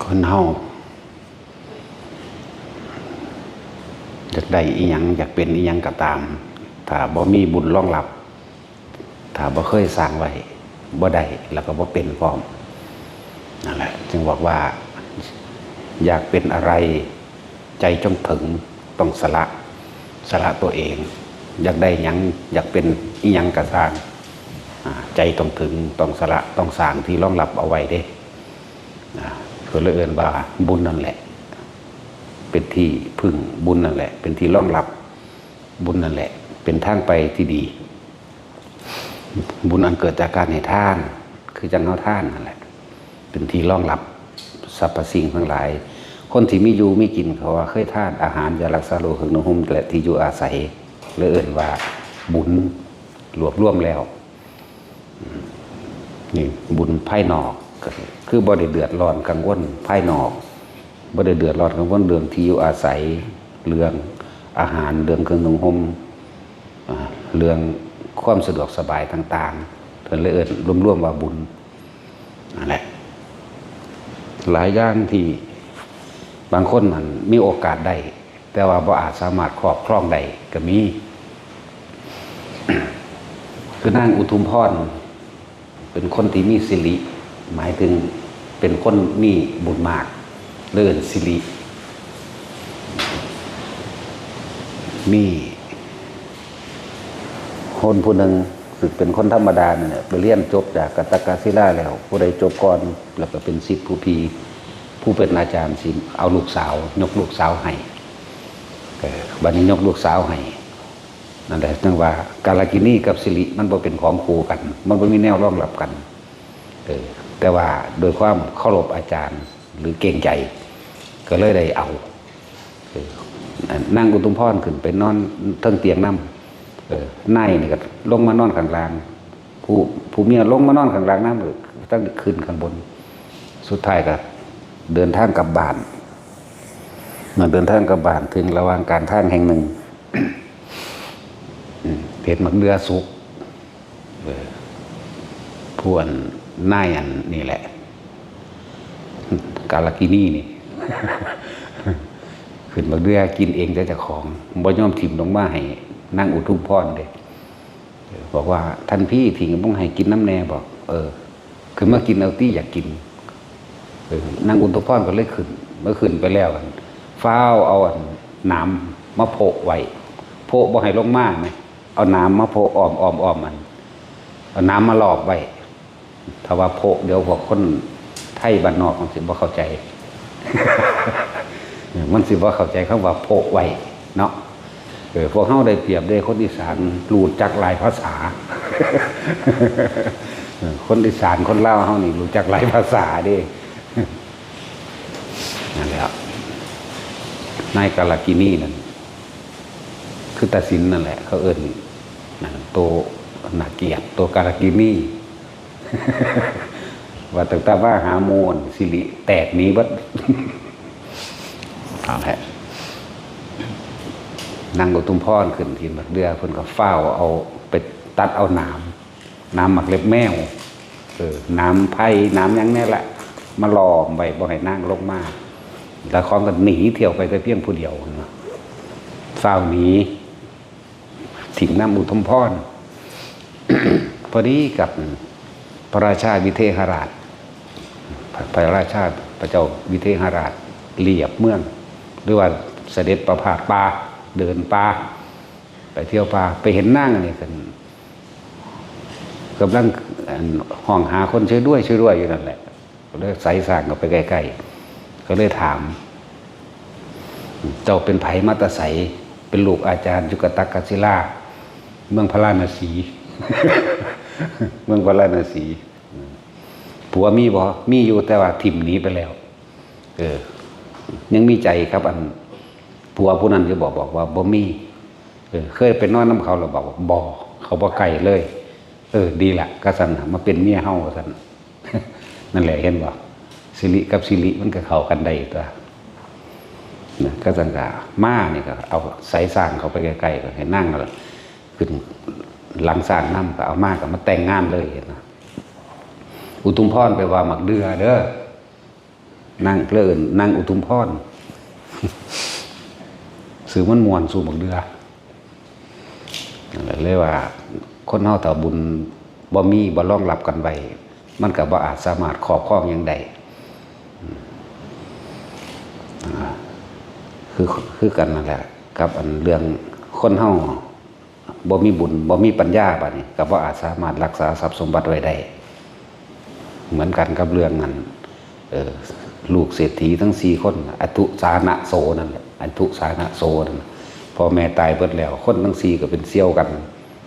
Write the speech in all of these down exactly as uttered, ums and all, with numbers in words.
คนเฮาอยากได้อีหยัง อยากเป็นอีหยังก็ตาม ถ้าบ่มีบุญรองรับ ถ้าบ่เคยสร้างไว้ บ่ได้ แล้วก็บ่เป็นพร้อม นั่นแหละ จึงบอกว่า อยากเป็นอะไร ใจจงถึง ต้องสละ สละตัวเอง อยากได้หยัง อยากเป็นอีหยังก็สร้าง อ่า ใจต้องถึง ต้องสละ ต้องสร้างที่รองรับเอาไว้เด้ อ่า เพิ่นเลยเอิ้นว่าบุญนั่นแหละ เป็นที่พึ่ง บุญนั่นแหละ เป็นที่รองรับ บุญนั่นแหละ เป็นทางไปที่ดี บุญอันเกิดจากการให้ทาน คือจั่งเฮาทานนั่นแหละ เป็นที่รองรับสรรพสิ่งทั้งหลาย คนที่มีอยู่มีกิน เขาว่าเคยทานอาหาร ยารักษาโรค เครื่องนุ่งห่ม และที่อยู่อาศัย เลยเอิ้นว่าบุญ รวบรวมแล้ว นี่บุญภายนอก ก็คือบ่ได้เดือดร้อนกังวลภายนอก บ่ได้เดือดร้อนกังวลเรื่องที่อยู่อาศัย เรื่องอาหาร เรื่องเครื่องนุ่งห่ม อ่า เรื่องความสะดวกสบายต่างๆ เพิ่นเลยเอิ้นรวมๆว่าบุญ นั่นแหละ หลายอย่างที่บางคนมันมีโอกาสได้ แต่ว่าบ่อาจสามารถครอบครองได้ก็มี คือนางอุทุมพร เป็นคนที่มีสิริ หมายถึงเป็นคนมีบุญมาก เลยเอิ้นสิริ มีคนผู้หนึ่ง ซึ่งเป็นคนธรรมดานั่นแหละ ไปเรียนจบจากกัตตกศิลาแล้ว ผู้ใดจบก่อน แล้วก็เป็นศิษย์ผู้พี่ ผู้เป็นอาจารย์สิเอาลูกสาว ยกลูกสาวให้ เออ บัดนี้ยกลูกสาวให้ นั่นแหละ จั่งว่ากาลกินีกับสิริมันบ่เป็นของคู่กัน มันบ่มีแนวรองรับกัน เออ แต่ว่าโดยความเคารพอาจารย์หรือเกรงใจ ก็เลยได้เอา เออ นางอุทุมพรขึ้นไปนอนเทิงเตียงนำ เออ นายนี่ก็ลงมานอนข้างล่าง ผู้ ผู้เมียลงมานอนข้างล่างนำ เออ ตั้งขึ้นข้างบน สุดท้ายก็เดินทางกลับบ้าน เมื่อเดินทางกลับบ้าน ถึงระหว่างกลางทางแห่งหนึ่ง อืม เห็นหมากเดื่อสุก เออ ผู้อันนายอันนี่แหละ กาลกินีนี่ ขึ้นหมากเดื่อกินเองแต่เจ้าของ บ่ยอมถิ่มลงมาให้นางอุทุมพรเด้ เออ บอกว่า "ท่านพี่ ถิ่มบ่ให้กินนำแน่" บอก "เออ ขึ้นมากินเอาติ อยากกิน" เออ นางอุทุมพรก็เลยขึ้น เมื่อขึ้นไปแล้ว ฟ้าวเอาอันหนามมาโพะไว้ โพะบ่ให้ลงมาไหม เอาหนามมาโพะอ้อมอ้อมอ้อมมัน เอาหนามมาล้อมไว้ ถ้าว่าโพะ เดี๋ยวพวกคนไทยบ้านนอกมันสิบ่เข้าใจ มันสิบ่เข้าใจคำว่าโพะไว้เนาะ เออ พวกเฮาได้เปรียบเด้ คนอีสานรู้จักหลายภาษา เออ คนอีสานคนลาวเฮานี่รู้จักหลายภาษาเด้ นั่นแหละ นายกาลกินีนั่น คือตาสินนั่นแหละ เขาเอิ้นนั่น โตนาเกียรติ โตกาลกินี ว่าตั้งแต่ว่าหาโมนสิริแตกหนีเบิด เอาแหละ นางอุทุมพรขึ้นถิ่นหมากเดื่อ เพิ่นก็ฟ้าวเอาไปตัดเอาหนาม หนามหมากเล็บแมว เออ หนามไผ่ หนามหยังแน่แหละ มาล้อมไว้บ่ให้นางลงมา แล้วของก็หนีเที่ยวไปแต่เพียงผู้เดียวนะ ฟ้าวหนี ถิ่มนางอุทุมพร พอดีกับพระราชาวิเทหราช พระราชาพระเจ้าวิเทหราชเลียบเมือง หรือว่าเสด็จประพาสป่า เดินป่า ไปเที่ยวป่า ไปเห็นนางอันนี้กัน กำลัง อัน ฮ้องหาคนช่วยด้วย ช่วยด้วยอยู่นั่นแหละ ก็เลยไสสร้างเข้าไปใกล้ๆ ก็เลยถาม "เจ้าเป็นไผมาแต่ไส" "เป็นลูกอาจารย์อยู่กัตตกศิลา เมืองพาราณสี" เมืองพาราณสี "ผัวมีบ่" "มีอยู่ แต่ว่าถิ่มหนีไปแล้ว" เออ ยังมีใจกับอันผัวผู้นั้นอยู่บ่ บอกว่าบ่มี เออ เคยไปนอนนำเขาแล้วบอกว่าบ่ เขาบ่ใกล้เลย เออ ดีละ ก็ซั่นน่ะ มาเป็นเมียเฮา ว่าซั่น นั่นแหละ เห็นบ่ สิริกับสิริมันก็เข้ากันได้ตัว นะ ก็ซั่นก็มานี่ก็เอาไสสร้างเข้าไปใกล้ๆ ก็ให้นางก็ขึ้นหลังสร้างนำ ก็เอามาก็มาแต่งงานเลย เห็นบ่ อุทุมพรไปว่าหมากเดื่อเด้อ นาง เอิ้นนางอุทุมพร ซื่อมันม่วนสู่บักเดือ นั่นแหละ เลยว่าคนเฮาถ้าบุญบ่มี บ่รองรับกันไว้ มันก็บ่อาจสามารถครอบครองหยังได้ อืม อ่า คือ คือกันนั่นแหละ กับอันเรื่องคนเฮาบ่มีบุญ บ่มีปัญญา บัดนี้ก็บ่อาจสามารถรักษาทรัพย์สมบัติไว้ได้ เหมือนกันกับเรื่องนั้น เออ ลูกเศรษฐีทั้งสี่คน อัตถุสาหนโสนั่นแหละ อัตถุสาหนโสนั่นน่ะ พ่อแม่ตายเบิดแล้ว คนทั้งสี่ก็เป็นเสี่ยวกัน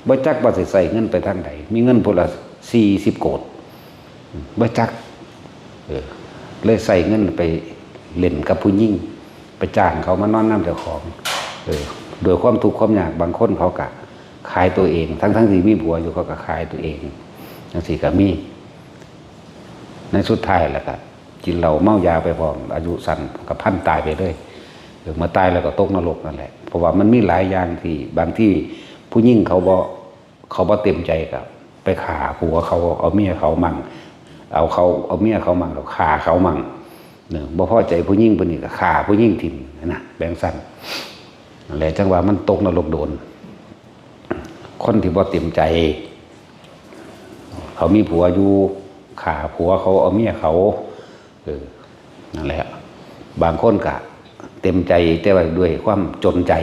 บ่จักว่าสิใช้เงินไปทางใด มีเงินผู้ละสี่สิบโกด บ่จัก เออ เลยใช้เงินไปเล่นกับผู้หญิง ไปจ้างเขามานอนนำเจ้าของ เออ ด้วยความทุกข์ความยาก บางคนเขาก็ขายตัวเอง ทั้งๆที่มีผัวอยู่ เขาก็ขายตัวเอง จั่งซี้ก็มี ในสุดท้ายแล้วก็กินเหล้าเมายาไปพร้อม อายุสั้นก็พันตายไปเลย เออ เมื่อตายแล้วก็ตกนรกนั่นแหละ เพราะว่ามันมีหลายอย่างที่บางทีผู้หญิงเขาบ่ เขาบ่เต็มใจก็ไปฆ่าผัวเขา เอาเมียเขามั่ง เอาเขา เอาเมียเขามั่ง แล้วฆ่าเขามั่ง เนาะ บ่พอใจผู้หญิงผู้นี้ก็ฆ่าผู้หญิงทิ่มนะ แบ่งสั้น นั่นแหละ จั่งว่ามันตกนรกโดน คนที่บ่เต็มใจ เขามีผัวอยู่ ฆ่าผัวเขา เอาเมียเขา เออ นั่นแหละ บางคนก็เต็มใจ แต่ว่าด้วยความจนใจ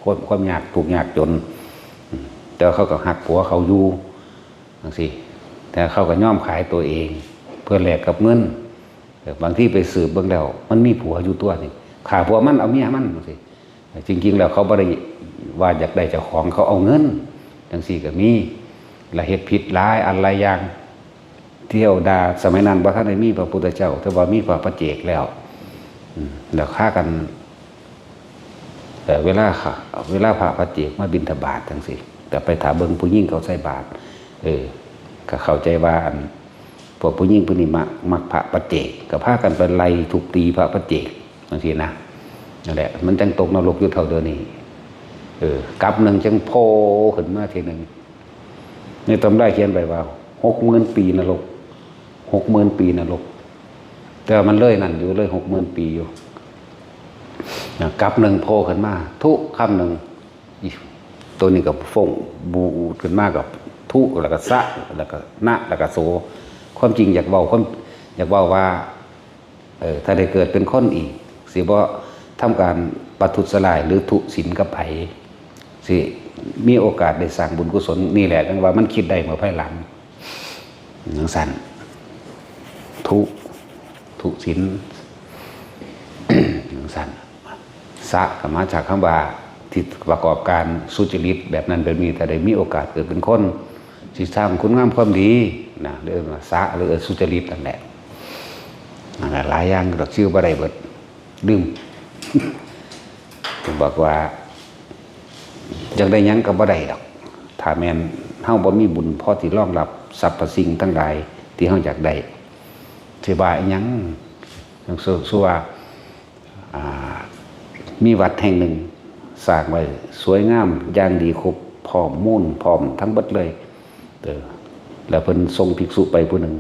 ความ ความยาก ทุกข์ยากจน อืม แต่ว่าเขาก็ฮักผัวเขาอยู่ จั่งซี้ แต่เขาก็ยอมขายตัวเอง เพื่อแลกกับเงิน เออ บางทีไปสืบเบิ่งแล้ว มันมีผัวอยู่ตัวนี่ ฆ่าผัวมัน เอาเมียมัน จั่งซี้ จริงๆแล้วเขาบ่ได้ว่าอยากได้เจ้าของ เขาเอาเงิน จั่งซี้ก็มี และเฮ็ดผิดหลายอันหลายอย่าง เทวดาสมัยนั้นบ่ทันได้มีพระพุทธเจ้า แต่ว่ามีพระปัจเจกแล้ว อืม แล้วฆ่ากัน แต่เวลาค่ะ เวลาพระปัจเจกมาบิณฑบาตจั่งซี้ แต่ไปถามเบิ่งผู้หญิงเขาใส่บาตร เออ ก็เข้าใจว่าอัน พวกผู้หญิงผู้นี้มัก มักพระปัจเจก ก็พากันไปไล่ทุบตีพระปัจเจก จั่งซี้นะ นั่นแหละ มันจั่งตกนรกอยู่เท่าเดียวนี้ เออ กับหนึ่งจั่งโผล่ขึ้นมาทีหนึ่ง ในตำราเขียนไว้ว่า หกหมื่นปีนรก หกหมื่นปีนรก แต่ว่ามันเลยนั่นอยู่ เลยหกหมื่นปีอยู่ นะ กับหนึ่งโผล่ขึ้นมา ทุ คำหนึ่ง อี ตัวนี้ก็ฟงบูดขึ้นมากับทุ แล้วก็สะ แล้วก็นะ แล้วก็โส ความจริงอยากเว้า ความ อยากเว้าว่า เออ ถ้าได้เกิดเป็นคนอีก สิบ่ทำการประทุษร้ายหรือทุศีลกับไผ สิมีโอกาสได้สร้างบุญกุศล นี่แหละ จั่งว่ามันคิดได้เมื่อภายหลัง จั่งซั้น ทุ ทุศีล จั่งซั้น สะก็มาจากคำว่าที่ประกอบการสุจริตแบบนั้นแบบนี้ ถ้าได้มีโอกาสเกิดเป็นคน สิสร้างคุณงามความดีนะ เรียกว่าสะ หรือสุจริตนั่นแหละ นั่นแหละ หลายอย่างดอก ชื่อบ่ได้เบิด ลืม ผมบอกว่า อยากได้หยังก็บ่ได้ดอก ถ้าแม่นเฮาบ่มีบุญพอที่รองรับสรรพสิ่งทั้งหลายที่เฮาอยากได้ สิว่าอีหยัง อย่าง ส- สมมุติว่า อ่า มีวัดแห่งหนึ่งสร้างไว้สวยงามอย่างดี ครบพร้อมมูลพร้อมทั้งเบิดเลย เออ แล้วเพิ่นส่งภิกษุไปผู้หนึ่ง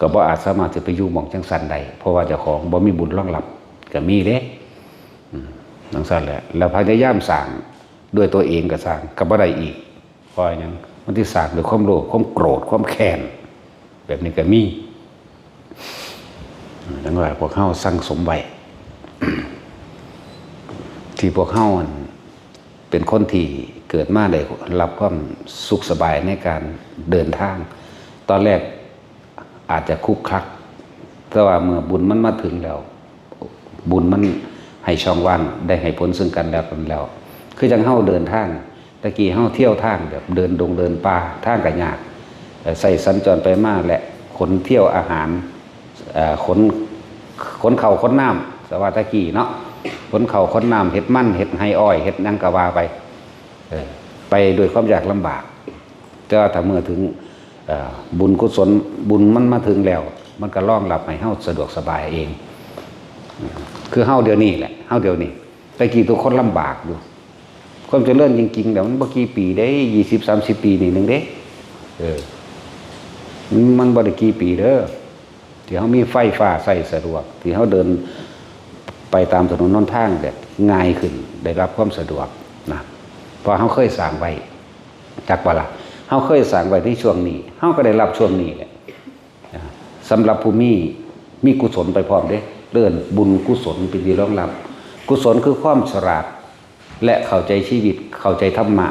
ก็บ่อาจสามารถจะไปอยู่หม่องจั่งซั้นได้ เพราะว่าเจ้าของบ่มีบุญรองรับ ก็มีเด้ อืม จั่งซั้นแหละ แล้วพยายามสร้างด้วยตัวเองก็สร้าง ก็บ่ได้อีก เพราะหยัง มันสิสร้างด้วยความโลภ ความโกรธ ความแค้น แบบนี้ก็มี ดังว่าพวกเฮาสั่งสมไว้ ที่พวกเฮาอันเป็นคนที่เกิดมาได้รับความสุขสบายในการเดินทาง ตอนแรกอาจจะคลุกคลัก แต่ว่าเมื่อบุญมันมาถึงแล้ว บุญมันให้ช่องว่าง ได้ให้ผลซึ่งกันและกันแล้ว คือจั่งเฮาเดินทาง ตะกี้เฮาเที่ยวทางแบบเดินดงเดินป่า ทางก็ยาก เอ่อ ใช้สัญจรไปมาและขนเที่ยวอาหาร เอ่อ ขน ขนข้าวขนน้ำ แต่ว่าตะกี้เนาะ ขนข้าวขนน้ำ เฮ็ดมัน เฮ็ดไฮ่อ้อย เฮ็ดหยังก็ว่าไป เออ ไปด้วยความยากลำบาก แต่ว่าถ้าเมื่อถึง เอ่อ บุญกุศล บุญมันมาถึงแล้ว มันก็รองรับให้เฮาสะดวกสบายเอง คือเฮาเดี๋ยวนี้แหละ เฮาเดี๋ยวนี้ แต่กี้ทุกคนลำบากอยู่ ความเจริญจริงๆ แล้วมันบ่กี่ปีเด้ ยี่สิบ สามสิบ ปีนี่หนึ่งเด้ เออ มัน มันบ่ได้กี่ปีเด้อ ที่เฮามีไฟฟ้าใช้สะดวก ที่เฮาเดินไปตามถนนหนทางเนี่ยง่ายขึ้น ได้รับความสะดวกนะ เพราะเฮาเคยสร้างไว้ จักบ่ล่ะ เฮาเคยสร้างไว้ในช่วงนี้ เฮาก็ได้รับช่วงนี้แหละ สำหรับผู้มี มีกุศลไปพร้อมเด้ เอิ้นบุญกุศลเป็นที่รองรับ กุศลคือความฉลาด และเข้าใจชีวิต เข้าใจธรรมะ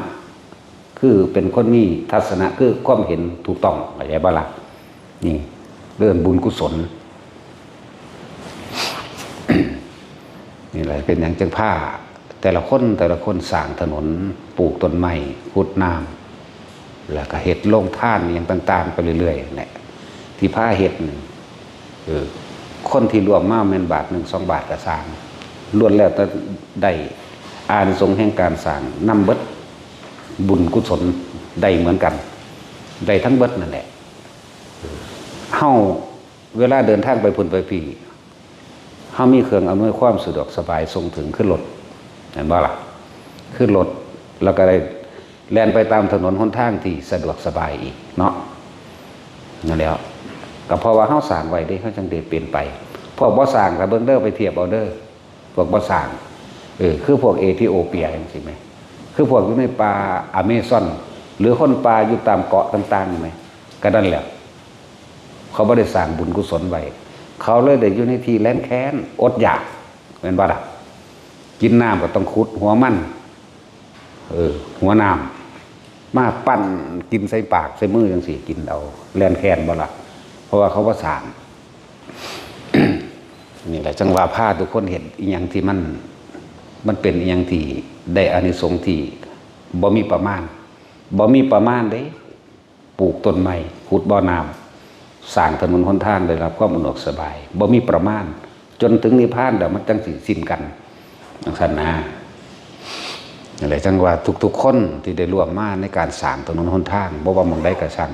คือเป็นคนมีทัศนะ คือความเห็นถูกต้อง เข้าใจบ่ล่ะ นี่เอิ้นบุญกุศล นี่แหละเป็นหยังจั่งพา แต่ละคน แต่ละคนสร้างถนน ปลูกต้นไม้ ขุดน้ำ แล้วก็เฮ็ดโรงทานอหยังต่างๆ ไปเรื่อยๆ นั่นแหละ ที่พาเฮ็ดนี่ เออ คนที่ร่วมมาแม่นบาทหนึ่งสองบาทก็ซ่าง ล้วนแล้วแต่ได้อานิสงส์แห่งการซ่างนำเบิด บุญกุศลได้เหมือนกัน ได้ทั้งเบิดนั่นแหละ เฮาเวลาเดินทางไปพุ้นไปพี้ เฮามีเครื่องอำนวยความสะดวกสบายส่งถึง คือรถ แม่นบ่ล่ะ คือรถ แล้วก็ได้แล่นไปตามถนนหนทางที่สะดวกสบายอีกเนาะ นั่นแหละ ก็เพราะว่าเฮาสร้างไว้เด้ เฮาจั่งได้เป็นไป พวกบ่สร้าง ถ้าเบิ่งเด้อ ไปเทียบเอาเด้อ พวกบ่สร้าง เออ คือพวกเอธิโอเปียจั่งซี้แหม คือพวกอยู่ในป่าอเมซอน หรือคนป่าอยู่ตามเกาะต่างๆ นี่แหม ก็นั่นแหละ เขาบ่ได้สร้างบุญกุศลไว้ เขาเลยได้อยู่ในที่แล้นแค้น อดอยาก แม่นบ่ล่ะ กินน้ำก็ต้องขุดหัวมัน เออ หัวน้ำ มาปั้นกินใส่ปากใส่มือจั่งซี้ กินเอา แล้นแค้นบ่ล่ะ เพราะว่าเขาบ่สร้าง นี่แหละจั่งว่าพาทุกคนเฮ็ดอิหยังที่มัน มันเป็นอิหยังที่ได้อานิสงส์ที่บ่มีประมาณ บ่มีประมาณเด้ ปลูกต้นไม้ ขุดบ่อน้ำ สร้างถนนหนทาง ได้รับความสะดวกสบาย บ่มีประมาณ จนถึงนิพพานแล้วมันจั่งสิสิ้นกัน จั่งซั้นนะ นั่นแหละจั่งว่าทุกๆ คนที่ได้ร่วมมาในการสร้างถนนหนทาง บ่ว่าหม่องใดก็ช่าง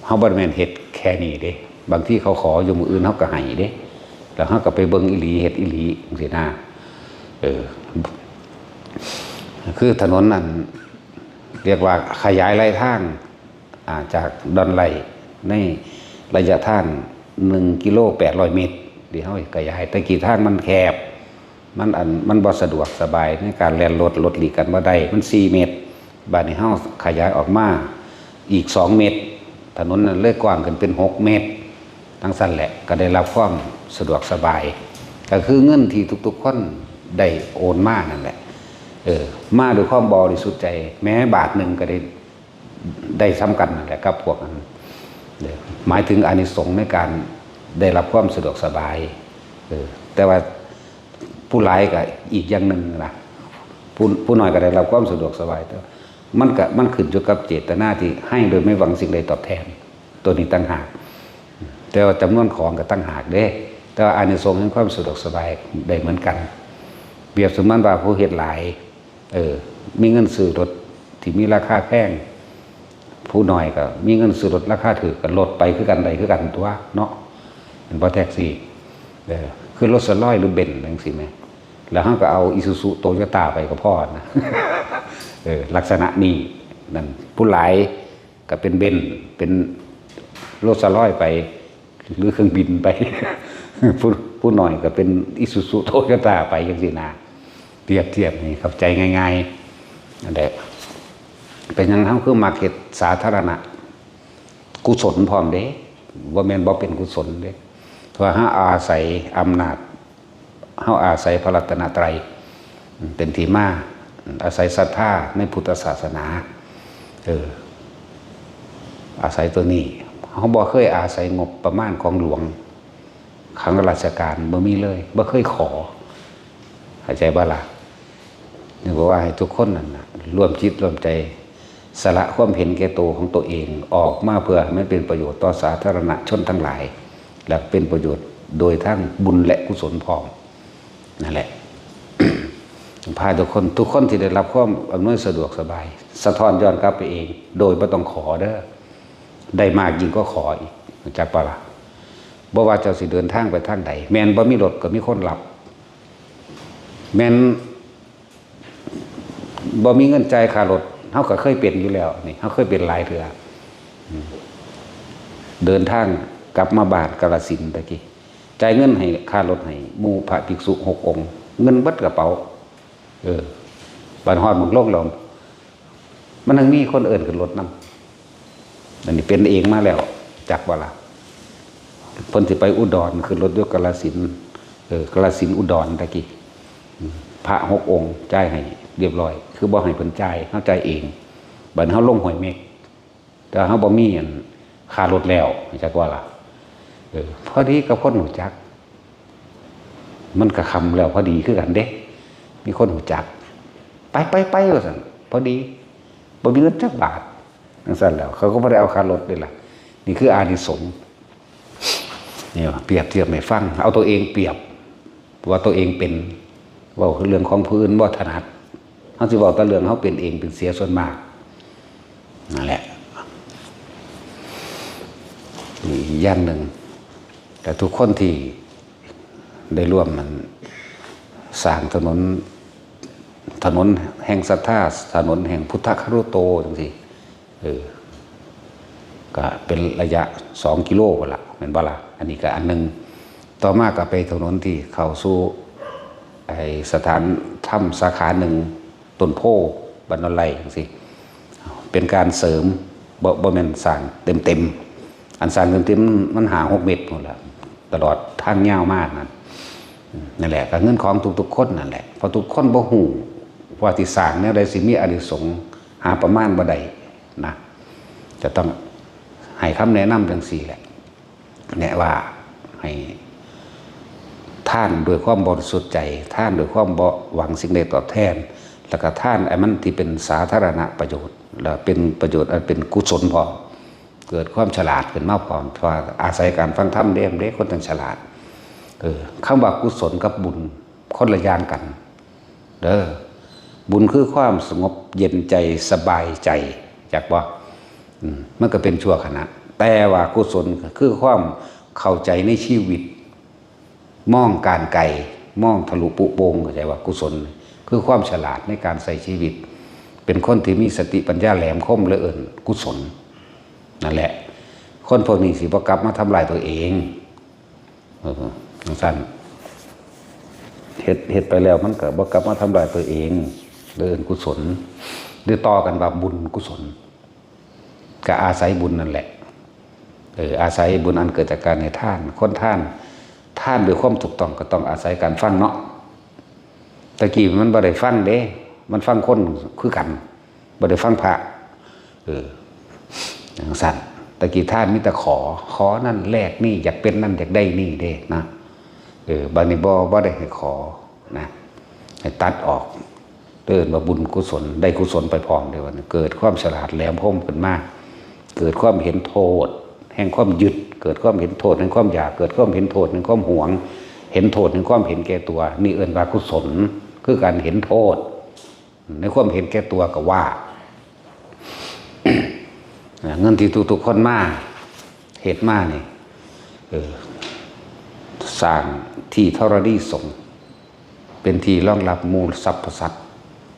เฮาบ่แม่นเฮ็ดแค่นี้เด้ บางทีเขาขออยู่มื้ออื่นเฮาก็ให้เด้ แล้วเฮาก็ไปเบิ่งอีหลี เฮ็ดอีหลี จั่งซี้นะ เออ คือถนนนั่น เรียกว่าขยายไหลทาง อ่า จากดอนไลในระยะทางหนึ่งกิโลแปดร้อยเมตร ที่เฮาขยาย แต่กี้ทางมันแคบ มันอัน มันบ่สะดวกสบายในการแล่นรถ รถหลีกกันบ่ได้ มันสี่เมตร บาดนี้เฮาขยายออกมาอีกสองเมตร ถนนนั้นเลยกว้างขึ้นเป็นหกเมตร จั่งซั้นแหละ ก็ได้รับความสะดวกสบาย ก็คือเงินที่ทุกๆ คนได้โอนมานั่นแหละ เออ มาด้วยความบริสุทธิ์ใจ แม้บาทหนึ่งก็ได้ ได้ส่ำกันนั่นแหละกับพวกนั้น เด้อ หมายถึงอานิสงส์ในการได้รับความสะดวกสบาย เออ แต่ว่าผู้หลายก็อีกอย่างหนึ่งนะ ผู้ ผู้น้อยก็ได้รับความสะดวกสบาย แต่มันก็ มันขึ้นอยู่กับเจตนาที่ให้โดยไม่หวังสิ่งใดตอบแทน ตัวนี้ต่างหาก แต่ว่าจำนวนของก็ต่างหากเด้ แต่ว่าอานิสงส์แห่งความสะดวกสบายได้เหมือนกัน เปรียบเสมือนว่าผู้เฮ็ดหลาย เออ มีเงินซื้อรถที่มีราคาแพง ผู้น้อยก็มีเงินซื้อรถราคาถูก ก็ลดไปคือกัน ได้คือกันตั๊วเนาะ แม่นบ่ แท็กซี่ เออ คือโรลส์รอยซ์หรือเบนซ์จั่งซี้แหม แล้วเฮาก็เอาอีซูซู โตโยต้า ไปก็พอนะ เออ ลักษณะนี้ นั่น ผู้หลายก็เป็นเบนซ์ เป็นโรลส์รอยซ์ไป หรือเครื่องบินไป ผู้ ผู้น้อยก็เป็นอีซูซู โตโยต้า ไปจั่งซี้นะ เปรียบเทียบให้เข้าใจง่ายๆ นั่นแหละ เป็นหยังเฮาคือมักเฮ็ดสาธารณะ กุศลพร้อมเด้ บ่แม่นบ่เป็นกุศลเด้ เพราะเฮาอาศัยอำนาจ เฮาอาศัยพระรัตนตรัยเป็นที่มา อาศัยศรัทธาในพุทธศาสนา เออ อาศัยตัวนี้ เฮาบ่เคยอาศัยงบประมาณของหลวง ของราชการ บ่มีเลย บ่เคยขอ เข้าใจบ่ล่ะ นี่บอกว่าให้ทุกคนนั่นน่ะ ร่วมจิตร่วมใจ สละความเห็นแก่ตัวของตัวเอง ออกมาเพื่อให้มันเป็นประโยชน์ต่อสาธารณชนทั้งหลาย และเป็นประโยชน์โดยทั้งบุญและกุศลพร้อม นั่นแหละ พาทุกคน ทุกคนที่ได้รับความอำนวยสะดวกสบาย สะท้อนย้อนกลับไปเอง โดยบ่ต้องขอเด้อ ได้มากยิ่งกว่าขออีก รู้จักบ่ล่ะ บ่ว่าเจ้าสิเดินทางไปทางใด แม่นบ่มีรถก็มีคนรับ แม่นบ่มีเงินจ่ายค่ารถ เฮาก็เคยเป็นอยู่แล้ว นี่ เฮาเคยเป็นหลายเทื่อ อืม เดินทาง กลับมาบ้านกาฬสินธุ์ตะกี้ จ่ายเงินให้ค่ารถให้หมู่พระภิกษุหกองค์ เงินเบิดกระเป๋า เออ บัดฮอดหม่องลงแล้ว มันยังมีคนเอิ้นขึ้นรถนำ อันนี้เป็นเองมาแล้ว จักบ่ล่ะ เพิ่นสิไปอุดร ขึ้นรถอยู่กาฬสินธุ์ เออ กาฬสินธุ์อุดรตะกี้ อืม พระหกองค์จ่ายให้เรียบร้อย คือบ่ให้เพิ่นจ่าย เฮาจ่ายเอง บัดนี้เฮาลงห้วยเม็ก แต่เฮาบ่มีอันค่ารถแล้ว จักว่าล่ะ เออ พอดีกับคนรู้จัก มันก็ค่ำแล้วพอดีคือกันเด้ มีคนรู้จัก ไป ไป ไป ว่าซั่น พอดี บ่มีเงินจักบาท จั่งซั่นแล้ว เขาก็บ่ได้เอาค่ารถเด้ล่ะ นี่คืออานิสงส์ นี่ว่าเปรียบเทียบให้ฟัง เอาตัวเองเปรียบ ว่าตัวเองเป็น เว้าเรื่องของผู้อื่นบ่ถนัด เฮาสิเว้าแต่เรื่องเฮาเป็นเองเป็นเสียส่วนมาก นั่นแหละ นี่อีกอย่างหนึ่ง แต่ทุกคนที่ได้ร่วมมันสร้างถนน ถนนแห่งศรัทธา ถนนแห่งพุทธครุโตจังซี่ เออ ก็เป็นระยะสองกิโลพุ้นล่ะ แม่นบ่ล่ะ อันนี้ก็อันหนึ่ง ต่อมาก็ไปถนนที่เข้าสู่ไอ้สถานธรรมสาขาหนึ่ง ต้นโพธิ์บ้านดอนไร่จังซี่ เป็นการเสริม บ่ บ่แม่นสร้างเต็มๆ อันสร้างเต็มๆ มันห้าหกเมตรพุ้นล่ะ ตลอดทางยาวมานั่น นั่นแหละ ก็เงินของทุกๆ คนนั่นแหละ เพราะทุกคนบ่ฮู้ว่าสิสร้างแนวใดสิมีอานิสงส์ หาประมาณบ่ได้นะ จะต้องให้คำแนะนำจังซี่แหละ แนะว่าให้ทานด้วยความบริสุทธิ์ใจ ทานด้วยความบ่หวังสิ่งใดตอบแทน แล้วก็ทานอันมันที่เป็นสาธารณประโยชน์ และเป็นประโยชน์อันเป็นกุศลพร้อม เกิดความฉลาดขึ้นมาพร้อม เพราะว่าอาศัยการฟังธรรมเด้ เด้คนจั่งฉลาด เออ คำว่ากุศลกับบุญคนละอย่างกัน เด้อ บุญคือความสงบเย็นใจสบายใจ จักบ่ อืม มันก็เป็นชั่วขณะ แต่ว่ากุศลคือความเข้าใจในชีวิต มองการไกล มองทะลุปุโปร่ง เข้าใจว่ากุศล คือความฉลาดในการใช้ชีวิต เป็นคนที่มีสติปัญญาแหลมคม เลยเอิ้นกุศล นั่นแหละ คนพวกนี้สิบ่กลับมาทำลายตัวเอง เออ จั่งซั่น เฮ็ด เฮ็ดไปแล้วมันก็บ่กลับมาทำลายตัวเอง เลยเอิ้นกุศล หรือต่อกันว่าบุญกุศล ก็อาศัยบุญนั่นแหละ เออ อาศัยบุญอันเกิดจากการให้ทาน คนทาน ทานด้วยความถูกต้องก็ต้องอาศัยการฟังเนาะ ตะกี้มันบ่ได้ฟังเด้ มันฟังคนคือกัน บ่ได้ฟังพระ เออ จั่งซั่น ตะกี้ทานมีแต่ขอ ขอนั่นแลกนี่ อยากเป็นนั่นอยากได้นี่เด้นะ เออ บัดนี้บ่ บ่ได้ให้ขอนะ ให้ตัดออก เอิ้นว่าบุญกุศล ได้กุศลไปพร้อมเด้ บัดนี้เกิดความฉลาดแหลมคมขึ้นมา เกิดความเห็นโทษแห่งความยึด เกิดความเห็นโทษแห่งความอยาก เกิดความเห็นโทษแห่งความหวง เห็นโทษแห่งความเห็นแก่ตัว นี่เอิ้นว่ากุศล คือการเห็นโทษ ในความเห็นแก่ตัวก็ว่า เงินที่ทุกๆ คนมา เฮ็ดมานี่ เออ สร้างที่ธรณีสงฆ์ เป็นที่รองรับหมู่สรรพสัตว์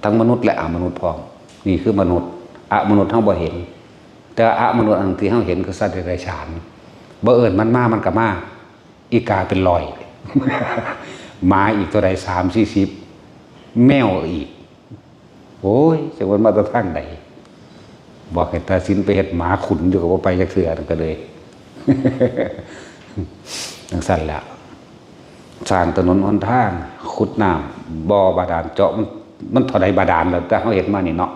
ทั้งมนุษย์และอมนุษย์พร้อม นี่คือมนุษย์ อมนุษย์เฮาบ่เห็น แต่อมนุษย์อันที่เฮาเห็นคือสัตว์เดรัจฉาน บ่เอิ้นมันมา มันก็มา อีกาเป็นร้อย หมาอีกเท่าใด สามสี่สิบ แมวอีก โอ้ย จักมันมาแต่ทางใด บอกให้ตาสินไปเฮ็ดหมาขุนอยู่ก็บ่ไปจักเทื่อ นั่นก็เลย จั่งซั่นแหละ สร้างถนนหนทาง ขุดน้ำ บ่อบาดาล เจาะ มัน มันเท่าใดบาดาลแล้ว แต่เฮาเฮ็ดมานี่เนาะ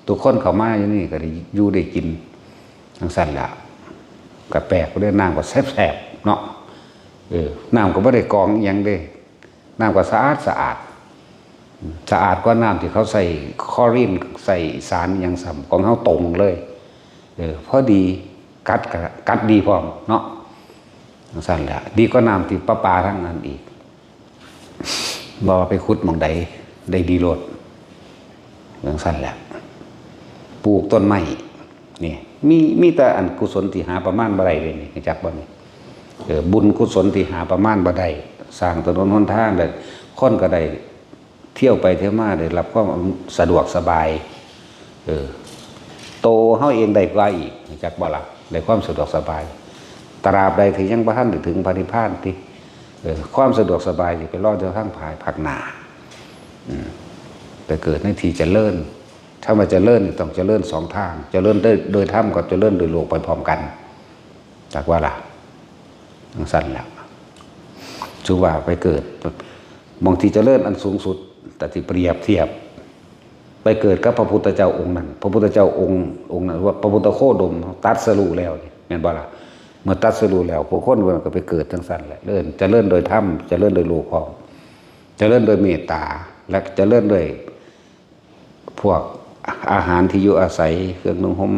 ทุกคนเข้ามาอยู่นี่ก็ได้อยู่ได้กิน จั่งซั่นแหละ ก็แปลกเด้ น้ำก็แสบๆ เนาะ เออ น้ำก็บ่ได้กรองอิหยังเด้ น้ำก็สะอาดสะอาด สะอาดกว่าน้ำที่เขาใส่คลอรีน ใส่สารอิหยังซ้ำ ของเฮาตรงเลย เออ พอดี กัดก็กัดดีพร้อมเนาะ จั่งซั่นแหละ ดีกว่าน้ำที่ประปาทางนั้นอีก บ่ว่าไปขุดหม่องใด ได้ดีโลด จั่งซั่นแหละ ปลูกต้นไม้ นี่ มี มีแต่อันกุศลที่หาประมาณบ่ได้เลยนี่ รู้จักบ่นี่ เออ บุญกุศลที่หาประมาณบ่ได้ สร้างถนนหนทางได้ คนก็ได้เที่ยวไปเที่ยวมา ได้รับความสะดวกสบาย เออ โตเฮาเองได้กว่าอีก รู้จักบ่ล่ะ ได้ความสะดวกสบาย ตราบใดที่ยังบ่ทันได้ถึงพระนิพพานติ เออ ความสะดวกสบายสิไปรออยู่ทางภายภาคหน้า อืม ไปเกิดในที่เจริญ ถ้าว่าเจริญนี่ต้องเจริญสองทาง เจริญโดย โดยธรรมกับเจริญโดยโลกไปพร้อมกัน จักว่าล่ะ จั่งซั่นแหละ ถือว่าไปเกิด หม่องที่เจริญอันสูงสุด แต่ที่เปรียบเทียบ ไปเกิดกับพระพุทธเจ้าองค์นั้น พระพุทธเจ้าองค์ องค์นั้นว่าพระพุทธโคดม ตรัสรู้แล้วนี่ แม่นบ่ล่ะ เมื่อตรัสรู้แล้ว พวกคนเพิ่นก็ไปเกิดจั่งซั่นแหละ เจริญ เจริญโดยธรรม เจริญโดยโลกพร้อม เจริญโดยเมตตา และเจริญโดยพวกอาหารที่อยู่อาศัย เครื่องนุ่งห่ม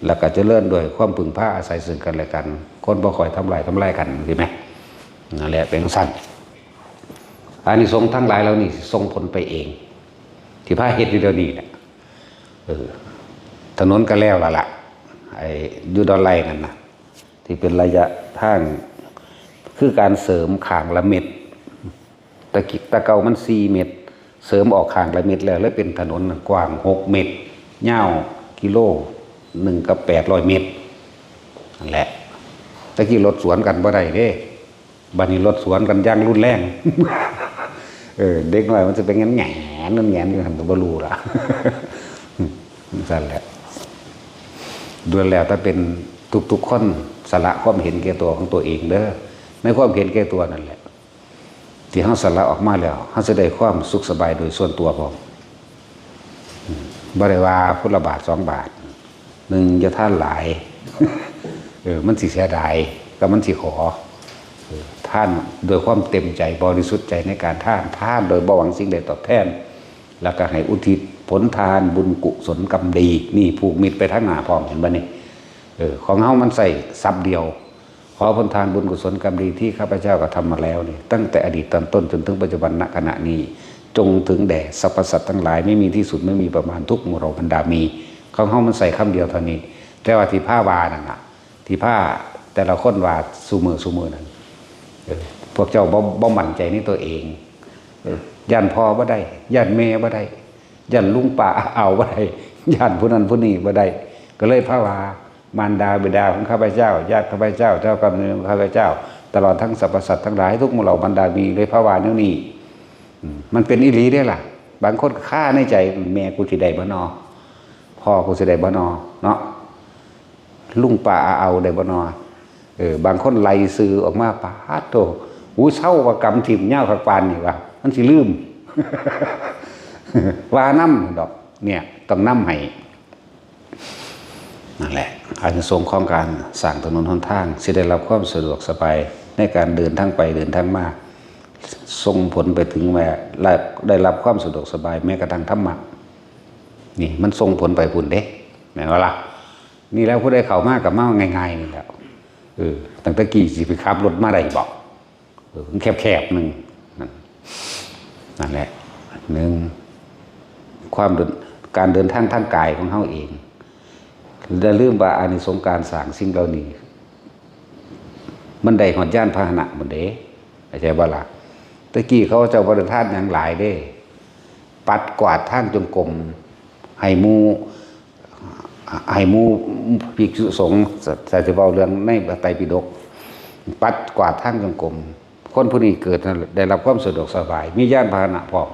แล้วก็เจริญโดยความพึ่งพาอาศัยซึ่งกันและกัน คนบ่ค่อยทำลาย ทำลายกัน สิแม่น นั่นแหละ เป็นจั่งซั่น อานิสงส์ทั้งหลายเหล่านี้สิส่งผลไปเอง ที่พาเฮ็ดอยู่เดี๋ยวนี้แหละ เออ ถนนก็แล้วแล้วล่ะ ไอ้อยู่ดอนไร่นั่นน่ะ ที่เป็นระยะทาง คือการเสริมข้างละเมตร ตะกี้ ตะเก่ามันสี่เมตร เสริมออกข้างละเมตรแล้ว เลยเป็นถนนกว้างหกเมตร ยาวกิโลหนึ่งกับแปดร้อยเมตร นั่นแหละ ตะกี้รถสวนกันบ่ได้เด้ บัดนี้รถสวนกันอย่างรุนแรง เออ เด็กน้อยมันจะเป็นแง่นๆ แง่นๆ อยู่หั่นก็บ่รู้ล่ะ จั่งซั่นแหละ ล้วนแล้วแต่เป็นทุกๆ คนสละความเห็นแก่ตัวของตัวเองเด้อ ในความเห็นแก่ตัวนั่นแหละ ที่เฮาสละออกมาแล้ว เฮาจะได้ความสุขสบายโดยส่วนตัวพร้อม อืม บ่ได้ว่าพุนละบาทสองบาท หนึ่งอย่าทานหลาย เออ มันสิเสียดาย กับมันสิขอ เออ ทานด้วยความเต็มใจ บริสุทธิ์ใจในการทาน ทานโดยบ่หวังสิ่งใดตอบแทน แล้วก็ให้อุทิศผลทานบุญกุศลกรรมดี นี่ผูกมิตรไปทางหน้าพร้อม เห็นบ่นี่ เออ ของเฮามันใช้ศัพท์เดียว ขอผลทานบุญกุศลกรรมดีที่ข้าพเจ้ากระทำมาแล้วนี่ ตั้งแต่อดีตตอนต้นจนถึงปัจจุบันณขณะนี้ จงถึงแด่สรรพสัตว์ทั้งหลาย ไม่มีที่สุดไม่มีประมาณทุกหมู่เหล่าบรรดามี ของเฮามันใช้คำเดียวเท่านี้ แต่ว่าที่พาว่านั่นน่ะ ที่พาแต่ละคนว่าซุมื้อซุมื้อนั่น เออ พวกเจ้าบ่ บ่มั่นใจในตัวเอง เออ ย้านพ่อบ่ได้ ย้านแม่บ่ได้ ย้านลุงป้าอาบ่ได้ ย้านผู้นั้นผู้นี้บ่ได้ ก็เลยพาว่า มารดาบิดาของข้าพเจ้า ญาติข้าพเจ้า เจ้ากรรมนายเวรของข้าพเจ้า ตลอดทั้งสรรพสัตว์ทั้งหลายทุกหมู่เหล่าบรรดามี เลยพาว่าแนวนี้ อืม มันเป็นอีหลีเด้ล่ะ บางคนก็คาในใจ แม่กูสิได้บ่นอ พ่อกูสิได้บ่นอ เนาะ ลุงป้าอาเอาได้บ่นอ เออ บางคนไล่ซื่อออกมา ปาดโธ่ อู้ เซาว่ากำถิ่มยาวคักปานนี่วะ มันสิลืม ว่านำดอก เนี่ย ต้องนำให้ นั่นแหละ อานิสงส์ของการสร้างถนนหนทาง สิได้รับความสะดวกสบายในการเดินทางไปเดินทางมา ส่งผลไปถึงว่าได้รับความสะดวกสบายแม้กระทั่งธรรมะ นี่มันส่งผลไปพุ้นเด้ แม่นบ่ล่ะ นี่แล้วผู้ใดเข้ามาก็มาง่ายๆ นี่แหละ เออ ตั้งแต่กี้สิไปขับรถมาได้บ่ เออ มันแคบๆ หนึ่ง นั่น นั่นแหละ หนึ่ง ความเดิน การเดินทางทางกายของเฮาเอง อย่าลืมว่าอานิสงส์การสร้างสิ่งเหล่านี้ มันได้ฮอดยานพาหนะพุ้นเด้ เข้าใจบ่ล่ะ แต่กี้เขาเจ้าบ่ได้ทานหยังหลายเด้ ปัดกวาดทางจงกรม ให้หมู่ ให้หมู่ภิกษุสงฆ์ ถ้าสิเว้าเรื่องในพระไตรปิฎก ปัดกวาดทางจงกรม คนผู้นี้เกิดได้รับความสะดวกสบาย มียานพาหนะพร้อม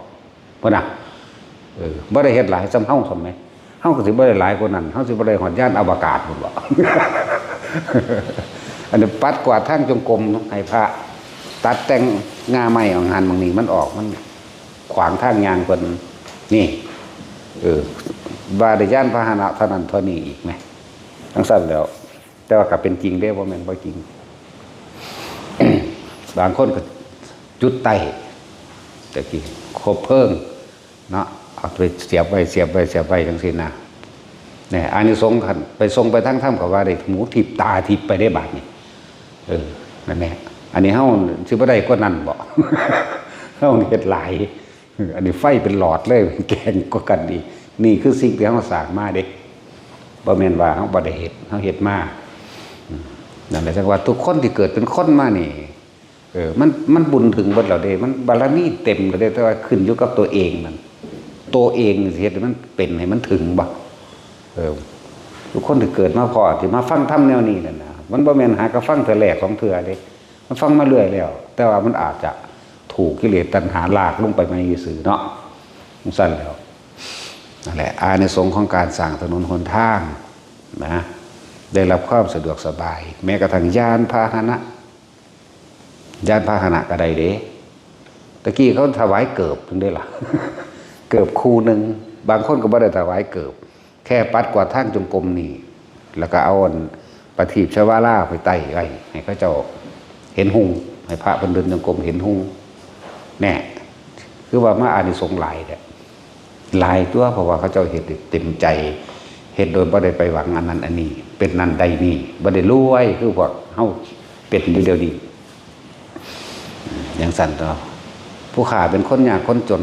พุ้นน่ะ เออ บ่ได้เฮ็ดหลายส่ำเฮาส่ำแหม เฮาก็สิบ่ได้หลายกว่านั้น เฮาสิบ่ได้ฮอดยานอวกาศพุ้นบ่ อันนี้ปัดกวาดทางจงกรมให้พระ ตัดแต่งง่าไม้ออกหั่นหม่องนี้มันออก มันขวางทางย่างเพิ่น นี่ เออ ว่าได้ยานพาหนะเท่านั้นเท่านี้อีกแหม จั่งซั่นแล้ว แต่ว่าก็เป็นจริงเด้ บ่แม่นบ่จริง บางคนก็จุดไต้ แต่กี้คบเพลิง เนาะ เอาไปเสียบไว้ เสียบไว้ เสียบไว้จั่งซี้นะ เนี่ย อานิสงส์คันไปส่งไปทางธรรมก็ว่าได้หูทิพย์ตาทิพย์ไปได้บาดนี่ เออ นั่นแหละ อันนี้เฮาสิบ่ได้กว่านั้นบ่ เฮาเฮ็ดหลาย อันนี้ไฟเป็นหลอดเลย แกงกว่ากันอีก นี่คือสิ่งที่เฮาสร้างมาเด้ บ่แม่นว่าเฮาบ่ได้เฮ็ด เฮาเฮ็ดมา อืม นั่นแหละ จั่งว่าทุกคนที่เกิดเป็นคนมานี่ เออ มัน มันบุญถึงเบิดแล้วเด้ มันบารมีเต็มแล้วเด้ แต่ว่าขึ้นอยู่กับตัวเองนั่น ตัวเองสิเฮ็ดให้มันเป็นให้มันถึงบ่ เออ ทุกคนที่เกิดมาพ้อที่มาฟังธรรมแนวนี้นั่นน่ะ มันบ่แม่นหากะฟังเทื่อแรกสองเทื่อเด้ มันฟังมาเรื่อยแล้ว แต่ว่ามันอาจจะถูกกิเลสตัณหาลากลงไปใหม่ซื่อๆเนาะ จั่งซั้นแล้ว นั่นแหละ อานิสงส์ของการสร้างถนนหนทางนะ ได้รับความสะดวกสบาย แม้กระทั่งยานพาหนะ ยานพาหนะก็ได้เด้ ตะกี้เขาถวายเกิบจั่งเด้ล่ะ เกิบคู่หนึ่ง บางคนก็บ่ได้ถวายเกิบ แค่ปัดกวาดทางจงกรมนี่ แล้วก็เอาอันประทีปชวาลาไปไต้ไว้ ให้เขาเจ้าเห็นหุง ให้พระเพิ่นเดินจงกรมเห็นหุง แน่ คือว่ามาอานิสงส์หลายแท้ หลายตัว เพราะว่าเขาเจ้าเฮ็ดเต็มใจ เฮ็ดโดยบ่ได้ไปหวังอันนั้นอันนี้ เป็นนั่นได้นี่ บ่ได้รวยคือพวกเฮาเป็นอยู่เดี๋ยวนี้ จั่งซั้นเนาะ ผู้ข้าเป็นคนยากคนจน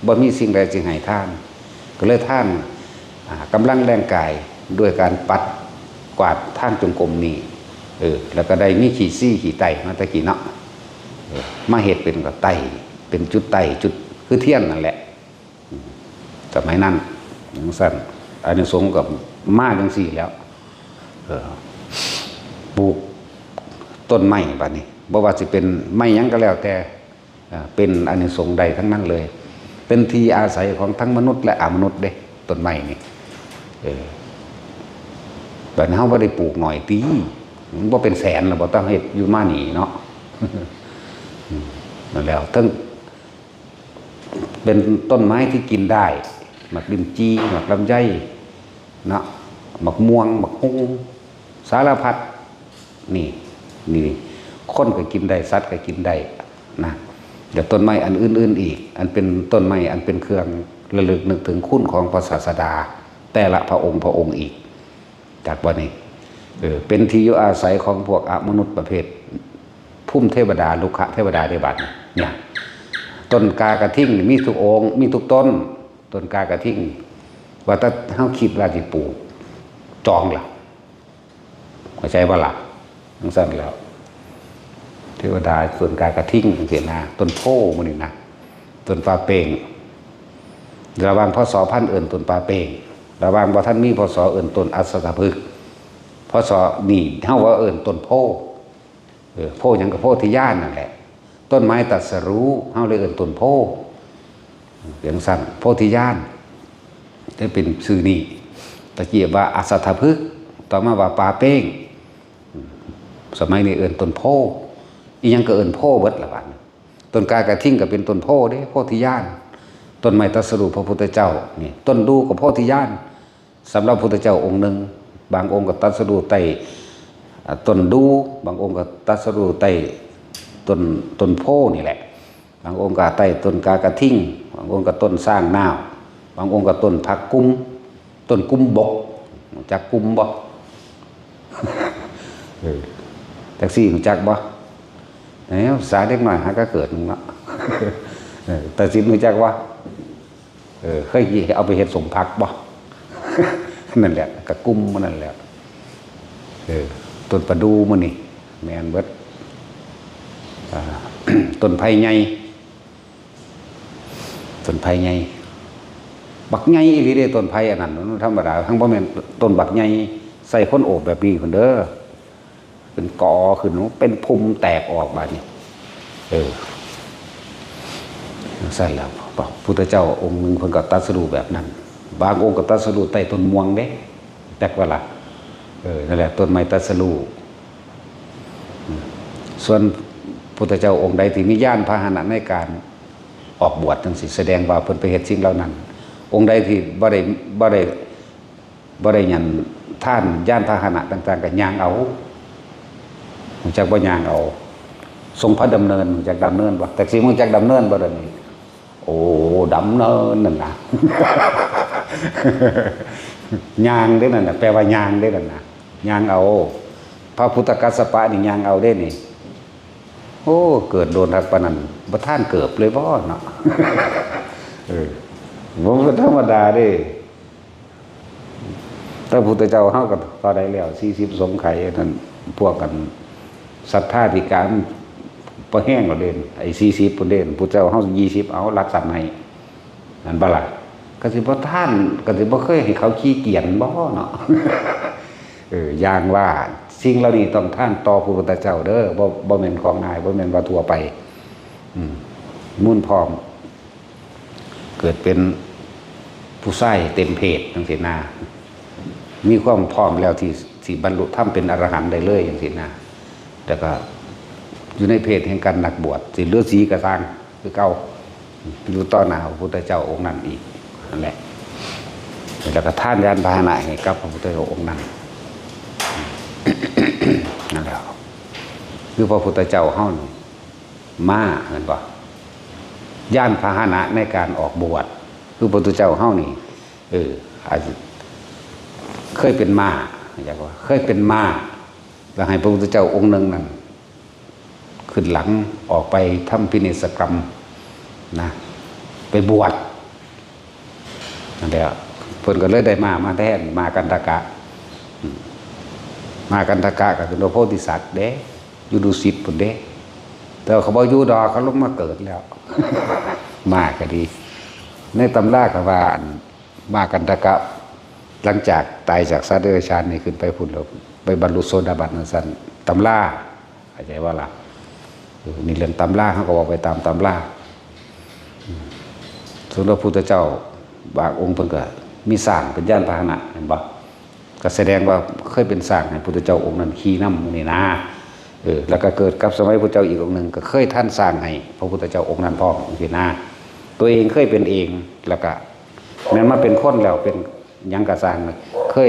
บ่มีสิ่งใดสิให้ทาน ก็เลยทาน อ่า กำลังแรงกายด้วยการปัดกวาดทางจงกรมนี่ เออ แล้วก็ได้มีขี้ซี้ขี้ไต้มาแต่กี้เนาะ เออ มาเฮ็ดเป็นก็ไต้ เป็นจุดไต้จุด คือเทียนนั่นแหละ สมัยนั้น จั่งซั้น อานิสงส์ก็มาจั่งซี้แล้ว เออ ปลูกต้นไม้บัดนี้ บ่ว่าสิเป็นไม้หยังก็แล้วแต่ อ่า เป็นอานิสงส์ได้ทั้งนั้นเลย เป็นที่อาศัยของทั้งมนุษย์และอมนุษย์เด้ ต้นไม้นี่ เออ บัดนี้เฮาบ่ได้ปลูกหน่อยติ มันบ่เป็นแสนแล้วบ่ ต้องเฮ็ดอยู่มานี่เนาะ นั่นแล้ว ทั้ง เป็นต้นไม้ที่กินได้ หมากลิ้นจี่ หมากลำไย เนาะ หมากม่วง หมากฮุ่ง สารพัด นี่ นี่ คนก็กินได้ สัตว์ก็กินได้ นะ แล้วต้นไม้อันอื่นๆอีก อันเป็นต้นไม้อันเป็นเครื่องระลึกนึกถึงคุณของพระศาสดา แต่ละพระองค์พระองค์อีก จักบ่นี่ เออ เป็นที่อยู่อาศัยของพวกอมนุษย์ประเภท ภูมิเทวดา รุกขเทวดาเด้บัดนี่ เนี่ย ต้นกากระทิ่งนี่มีทุกองค์ มีทุกต้น ต้นกากระทิ่ง ว่าแต่เฮาคิดว่าสิปลูก จองล่ะ เข้าใจบ่ล่ะ จั่งซั้นแล้ว เทวดา ต้นกากระทิ่งจั่งซี้นะ ต้นโพธิ์หมู่นี่นะ ต้นป่าเป้ง ระหว่าง พ.ศ. พัน เอิ้นต้นป่าเป้ง ระหว่างบ่ทันมี พ.ศ. เอิ้นต้นอัสสะพฤกษ์ พ.ศ. นี่เฮาว่าเอิ้นต้นโพธิ์ เออ โพธิ์หยังก็โพธิญาณนั่นแหละ ต้นไม้ตรัสรู้ เฮาเลยเอิ้นต้นโพธิ์ จั่งซั้น โพธิญาณ ได้เป็นชื่อนี้ ตะกี้ว่าอัสสะพฤกษ์ ต่อมาว่าป่าเป้ง สมัยนี้เอิ้นต้นโพธิ์ อีหยังก็เอิ้นโพธิ์เบิดละบัดนี้ ต้นกากระทิ่งก็เป็นต้นโพธิ์เด้ โพธิญาณ ต้นไม้ตรัสรู้พระพุทธเจ้า นี่ ต้นดู่ก็โพธิญาณ สำหรับพุทธเจ้าองค์หนึ่ง บางองค์ก็ตรัสรู้ใต้ อ่า ต้นดู่ บางองค์ก็ตรัสรู้ใต้ต้น ต้นโพธิ์นี่แหละ บางองค์ก็ใต้ต้นกากระทิ่ง บางองค์ก็ต้นซางนาว บางองค์ก็ต้นผักกุม ต้นกุมบก รู้จักกุมบ่ เออ จักซี่รู้จักบ่ เอ้ย ภาษาเด็กน้อยหากะเกิดเนาะ เออ ตาสินรู้จักบ่ เออ เคยเอาไปเฮ็ดสมผักบ่ นั่นแหละ กะกุมมันนั่นแหละ เออ ต้นประดู่หมู่นี่ แม่นเบิด อ่า ต้นไผ่ใหญ่ ต้นไผ่ใหญ่ บักใหญ่อีหลีเด้ ต้นไผ่อันนั้น มันธรรมดา ทั้งบ่แม่นต้นบักใหญ่ ใส่คนโอบแบบนี้พุ้นเด้อ เป็นกอขึ้น เป็นพุ่มแตกออกบาดนี้ เออ ใช่แล้ว พระพุทธเจ้าองค์หนึ่งเพิ่นก็ตรัสรู้แบบนั้น บางองค์ก็ตรัสรู้ใต้ต้นม่วงเด้ จักว่าล่ะ เออ นั่นแหละ ต้นไม้ตรัสรู้ ส่วนพุทธเจ้าองค์ใดที่มียานพาหนะในการออกบวชจั่งซี้ แสดงว่าเพิ่นไปเฮ็ดสิ่งเหล่านั้น องค์ใดที่บ่ได้ บ่ได้ บ่ได้หยัง ทานยานพาหนะต่างๆ ก็ย่างเอา รู้จักบ่ ย่างเอา ทรงพระดำเนิน รู้จักดำเนินบ่ แต่สิรู้จักดำเนินบ่เดี๋ยวนี้ โอ้ ดำเนินนั่นนะ ย่างเด้นั่นน่ะ แปลว่าย่างเด้นั่นน่ะ ย่างเอา พระพุทธกัสสปะนี่ย่างเอาเด้นี่ โอ้ เกิดโดนคักปานนั้น บ่ทันเกิบเลยบ่เนาะ เออ บ่ธรรมดาเด้ แต่พุทธเจ้าเฮาก็เท่าใดแล้ว สี่สิบ สงไขยนั่น พวกกันศรัทธาธิการบ่แฮงแล้วเด้ ไอ้ สี่สิบ พุ้นเด้ พุทธเจ้าเฮา ยี่สิบ เอารักษาให้ นั่นบ่ล่ะ ก็สิบ่ทัน ก็สิบ่เคยให้เขาขี้เกียจบ่เนาะ เออ อย่างว่า สิ่งเหล่านี้ต้องทานต่อพระพุทธเจ้าเด้อ บ่ บ่แม่นของง่าย บ่แม่นว่าทั่วไป อืม มุ่นพร้อม เกิดเป็นผู้ชายเต็มเพศจังซี่นะ มีความพร้อมแล้วที่สิบรรลุธรรมเป็นอรหันต์ได้เลยจังซี่นะ แล้วก็อยู่ในเพศแห่งการนักบวช สิฤาษีก็ซ่างคือเก่า อยู่ต่อหน้าพระพุทธเจ้าองค์นั้นอีก นั่นแหละ แล้วก็ทานยานพาหนะให้กับพระพุทธเจ้าองค์นั้น นั่นแหละ คือพระพุทธเจ้าเฮานี่มา แม่นบ่ ยานพาหนะในการออกบวช คือพระพุทธเจ้าเฮานี่ เออ อาจจะเคยเป็นม้า อยากว่า เคยเป็นม้า แล้วให้พระพุทธเจ้าองค์หนึ่งนั่น ขึ้นหลังออกไปทำพิเนศกรรมนะ ไปบวช นั่นแหละ เพิ่นก็เลยได้ม้ามาแทน ม้ากันทกะ อืม ม้ากันทกะก็เป็นพระโพธิสัตว์เด้ อยู่ดุสิตพุ้นเด้ แต่ว่าเขาบ่อยู่ดอก เขาลงมาเกิดแล้ว ม้าก็ดี ในตำราก็ว่าอันม้ากันทกะ หลังจากตายจากสัตว์เดรัจฉานนี่ขึ้นไปพุ้นแล้ว ไปบรรลุโสดาบันว่าซั่น ตำรา เข้าใจบ่ล่ะ เออ นี่เรื่องตำรา เฮาก็เว้าไปตามตำรา อืม ส่วนพระพุทธเจ้าบางองค์เพิ่นก็มีช้างเป็นยานพาหนะ แม่นบ่ ก็แสดงว่าเคยเป็นช้างให้พุทธเจ้าองค์นั้นขี่นำนี่นะ เออ แล้วก็เกิดกับสมัยพุทธเจ้าอีกองค์หนึ่ง ก็เคยทานช้างให้พระพุทธเจ้าองค์นั้นพร้อมจังซี่นะ ตัวเองเคยเป็นเอง แล้วก็แม่นมาเป็นคนแล้ว เป็นหยังก็ซ่าง เคย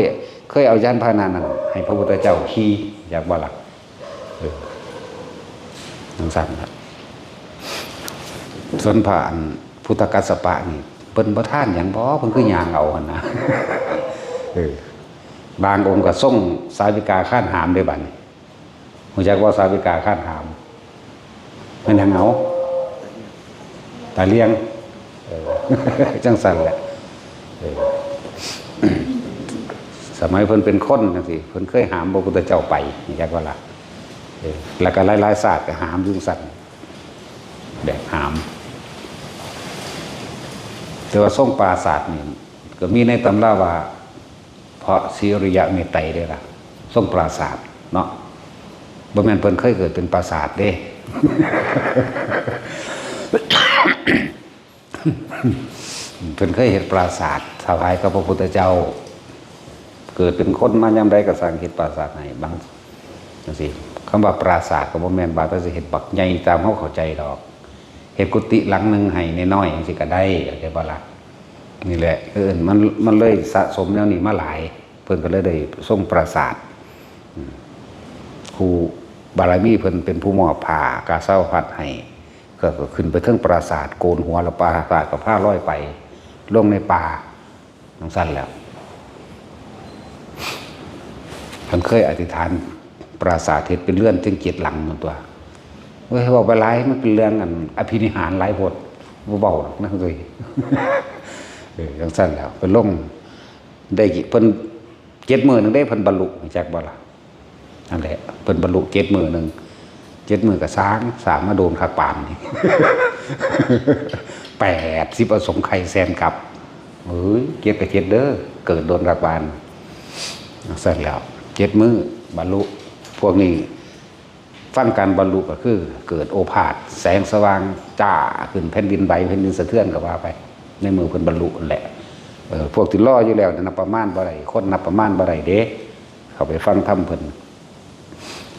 เคยเอายานพาหนะนั้นให้พระพุทธเจ้าขี่ อยากบ่ล่ะ เออ จังซั่นล่ะ ส่วนพระอันพุทธกัสสปะนี่ เพิ่นบ่ทานหยังบ่ เพิ่นคือย่างเอาหั่นนะ เออ บางองค์ก็ทรงสาวิกาคานหามเด้บัดนี้ รู้จักบ่ สาวิกาคานหาม แม่นหยังเอา ตาเลียง เออ จังซั่นแหละ เออ สมัยเพิ่นเป็นคนจังซี่ เพิ่นเคยหามพระพุทธเจ้าไป รู้จักบ่ล่ะ เออ แล้วก็หลายๆชาติก็หามอยู่จังซั่น แบบหาม แต่ว่าทรงปราสาทนี่ ก็มีในตำราว่า เพราะศรีอริยะเมตไตรเด้ล่ะ ทรงปราสาทเนาะ บ่แม่นเพิ่นเคยเกิดเป็นปราสาทเด้ เพิ่นเคยเฮ็ดปราสาทถวายกับพระพุทธเจ้า เกิดเป็นคนมายามใดก็ซ่างเฮ็ดปราสาทให้ บางจังซี่ คำว่าปราสาทก็บ่แม่นว่าแต่สิเฮ็ดบักใหญ่ตามเฮาเข้าใจดอก เฮ็ดกุฏิหลังหนึ่งให้น้อยๆจังซี่ก็ได้ เข้าใจบ่ล่ะ นี่แหละ เอิ้นมัน มันเลยสะสมแนวนี้มาหลาย เพิ่นก็เลยได้ทรงปราสาท อืม ผู้บารมีเพิ่นเป็นผู้มอบผ้ากาสาวพัสตร์ให้ ก็ ก็ขึ้นไปเทิงปราสาท โกนหัวแล้วปราสาทก็พาลอยไป ลงในป่า จังซั่นแหล้ว เพิ่นเคยอธิษฐานปราสาทเฮ็ดเป็นเรือนถึงเจ็ดหลังนั่นตั๊ว เว้ย เว้าไปหลาย มันเป็นเรื่องอันอภินิหารหลายโพด บ่เว้าดอกนะเว้ย เออ จังซั่นแหล้ว เพิ่นลงได้กี่ เพิ่นเจ็ดมื้อหนึ่งได้เพิ่นบรรลุ รู้จักบ่ล่ะ นั่นแหละ เพิ่นบรรลุเจ็ดมื้อหนึ่ง เจ็ดมื้อก็ซ่าง ซ่างมาโดนคักปานนี่ แปดสิบอสงไขยแสนกัป เอ้ย เจ็ดก็เจ็ดเด้อ เกิดโดนคักปาน ซั่นแหล้ว เจ็ดมื้อบรรลุ พวกนี้ฟังการบรรลุก็คือเกิดโอภาส แสงสว่างจ้าขึ้น แผ่นดินไหว แผ่นดินสะเทือนก็ว่าไป ในมื้อเพิ่นบรรลุนั่นแหละ เออ พวกที่รออยู่แล้วเนี่ยนับประมาณบ่ได้ คนนับประมาณบ่ได้เด้ เข้าไปฟังธรรมเพิ่น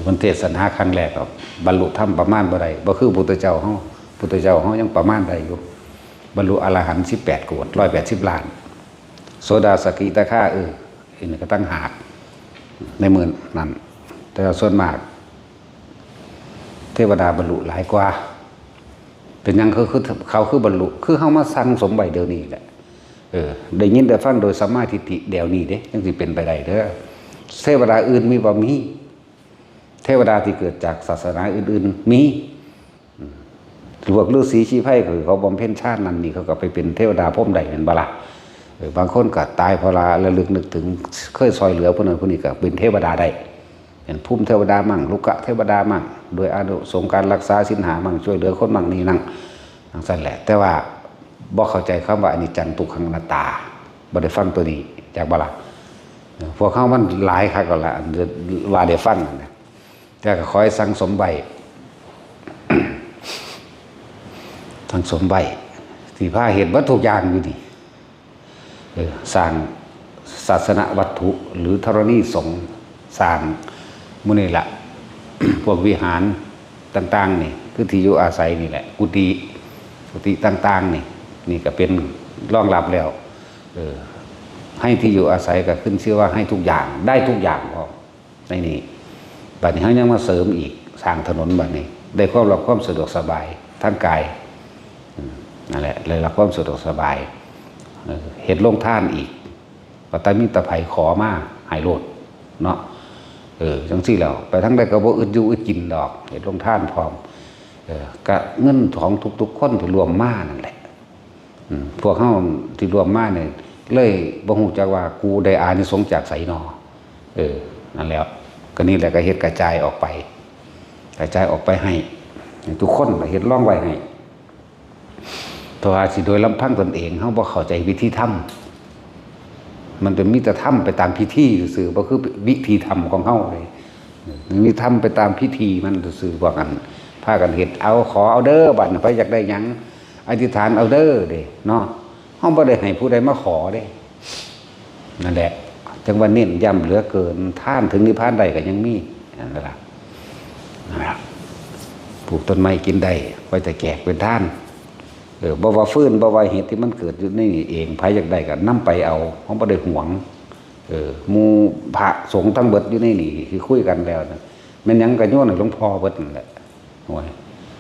เพิ่นเทศนาครั้งแรกก็บรรลุธรรมประมาณบ่ได้ บ่คือพุทธเจ้าเฮา พุทธเจ้าเฮายังประมาณได้อยู่ บรรลุอรหันต์สิบแปดโกฏ ร้อยแปดสิบล้าน โสดาสกิทาคา เออ อันนี้ก็ต่างหาก ในมื้อนั้น แต่ว่าส่วนมาก เทวดาบรรลุหลายกว่า เป็นหยังคือ คือ เขาคือบรรลุ คือเฮามาสั่งสมไว้เดี๋ยวนี้แหละ เออ ได้ยินได้ฟังโดยสัมมาทิฏฐิเดี๋ยวนี้เด้ จังสิเป็นไปได้เด้อ เทวดาอื่นมีบ่ มี เทวดาที่เกิดจากศาสนาอื่นๆ มี อืม พวกฤาษีชีไพรเขาบำเพ็ญฌานนั่นนี่ เขาก็ไปเป็นเทวดาพรหมได้ แม่นบ่ล่ะ เออ บางคนก็ตายเพราะว่าระลึกนึกถึง เคยซ่อยเหลือผู้นั้นผู้นี้ ก็เป็นเทวดาได้ เป็นภูมิเทวดามั่ง รุกขเทวดามั่ง โดยอานิสงส์การรักษาศีลห้ามั่ง ช่วยเหลือคนมั่งนี่นั่ง จังซั่นแหละ แต่ว่าบ่เข้าใจคำว่าอนิจจัง ทุกขัง อนัตตา บ่ได้ฟังตัวนี้ จักบ่ล่ะ พวกเขามันหลายคักแล้วล่ะ อันว่าได้ฟังนั่นนะ แต่ก็ขอให้สั่งสมไว้ สั่งสมไว้ ที่พาเฮ็ดเบิดทุกอย่างอยู่นี่ เออ สร้างศาสนวัตถุ หรือธรณีสงฆ์ สร้างหมู่นี่แหละ พวกวิหารต่างๆ นี่ คือที่อยู่อาศัยนี่แหละ กุฏิ กุฏิต่างๆ นี่ นี่ก็เป็นรองรับแล้ว เออ ให้ที่อยู่อาศัยก็ขึ้นชื่อว่าให้ทุกอย่าง ได้ทุกอย่างพร้อม ในนี้ บัดนี้เฮายังมาเสริมอีก สร้างถนนบัดนี้ ได้ความรับความสะดวกสบายทางกาย อืม นั่นแหละ ได้รับความสะดวกสบาย เออ เฮ็ดโรงทานอีก ก็ตามีตาไผขอมาให้โลดเนาะ เออ จังซี่แล้ว ไปทางใดก็บ่อึดอยู่อึดกินดอก เฮ็ดโรงทานพร้อม เออ ก็เงินของทุกๆ คนที่ร่วมมานั่นแหละ อืม พวกเฮาที่ร่วมมาเนี่ย เลยบ่ฮู้จักว่ากูได้อานิสงส์จากไสนอ เออ นั่นแหล้ว ก็นี่แหละก็เฮ็ดกระจายออกไป กระจายออกไปให้ ให้ทุกคนเฮ็ดรองไว้ให้ เพราะว่าสิโดยลำพังตนเอง เฮาบ่เข้าใจวิธีทำ มันเป็นมีแต่ทำไปตามพิธีซื่อๆ บ่คือวิธีทำของเฮาเลย มีทำไปตามพิธีมันซื่อๆ ว่ากัน พากันเฮ็ด เอา ขอเอาเด้อ บัดนี้ ไผอยากได้หยัง อธิษฐานเอาเด้อเด้ เนาะ เฮาบ่ได้ให้ผู้ใดมาขอเด้ นั่นแหละ จังว่าเน้นย้ำเหลือเกิน ทานถึงนิพพานได้ก็ยังมี นั่นแหละ นั่นแหละ ปลูกต้นไม้กินได้ ไว้แต่แจกเป็นทาน เออ บ่ว่าฟืน บ่ว่าเห็ดที่มันเกิดอยู่ในนี่เอง ไผอยากได้ก็นำไปเอา เฮาบ่ได้หวง เออ หมู่พระสงฆ์ทั้งเบิดอยู่ในนี่ ที่คุยกันแล้วนะ แม่นหยังก็โยนให้หลวงพ่อเบิดนั่นแหละ โอ้ย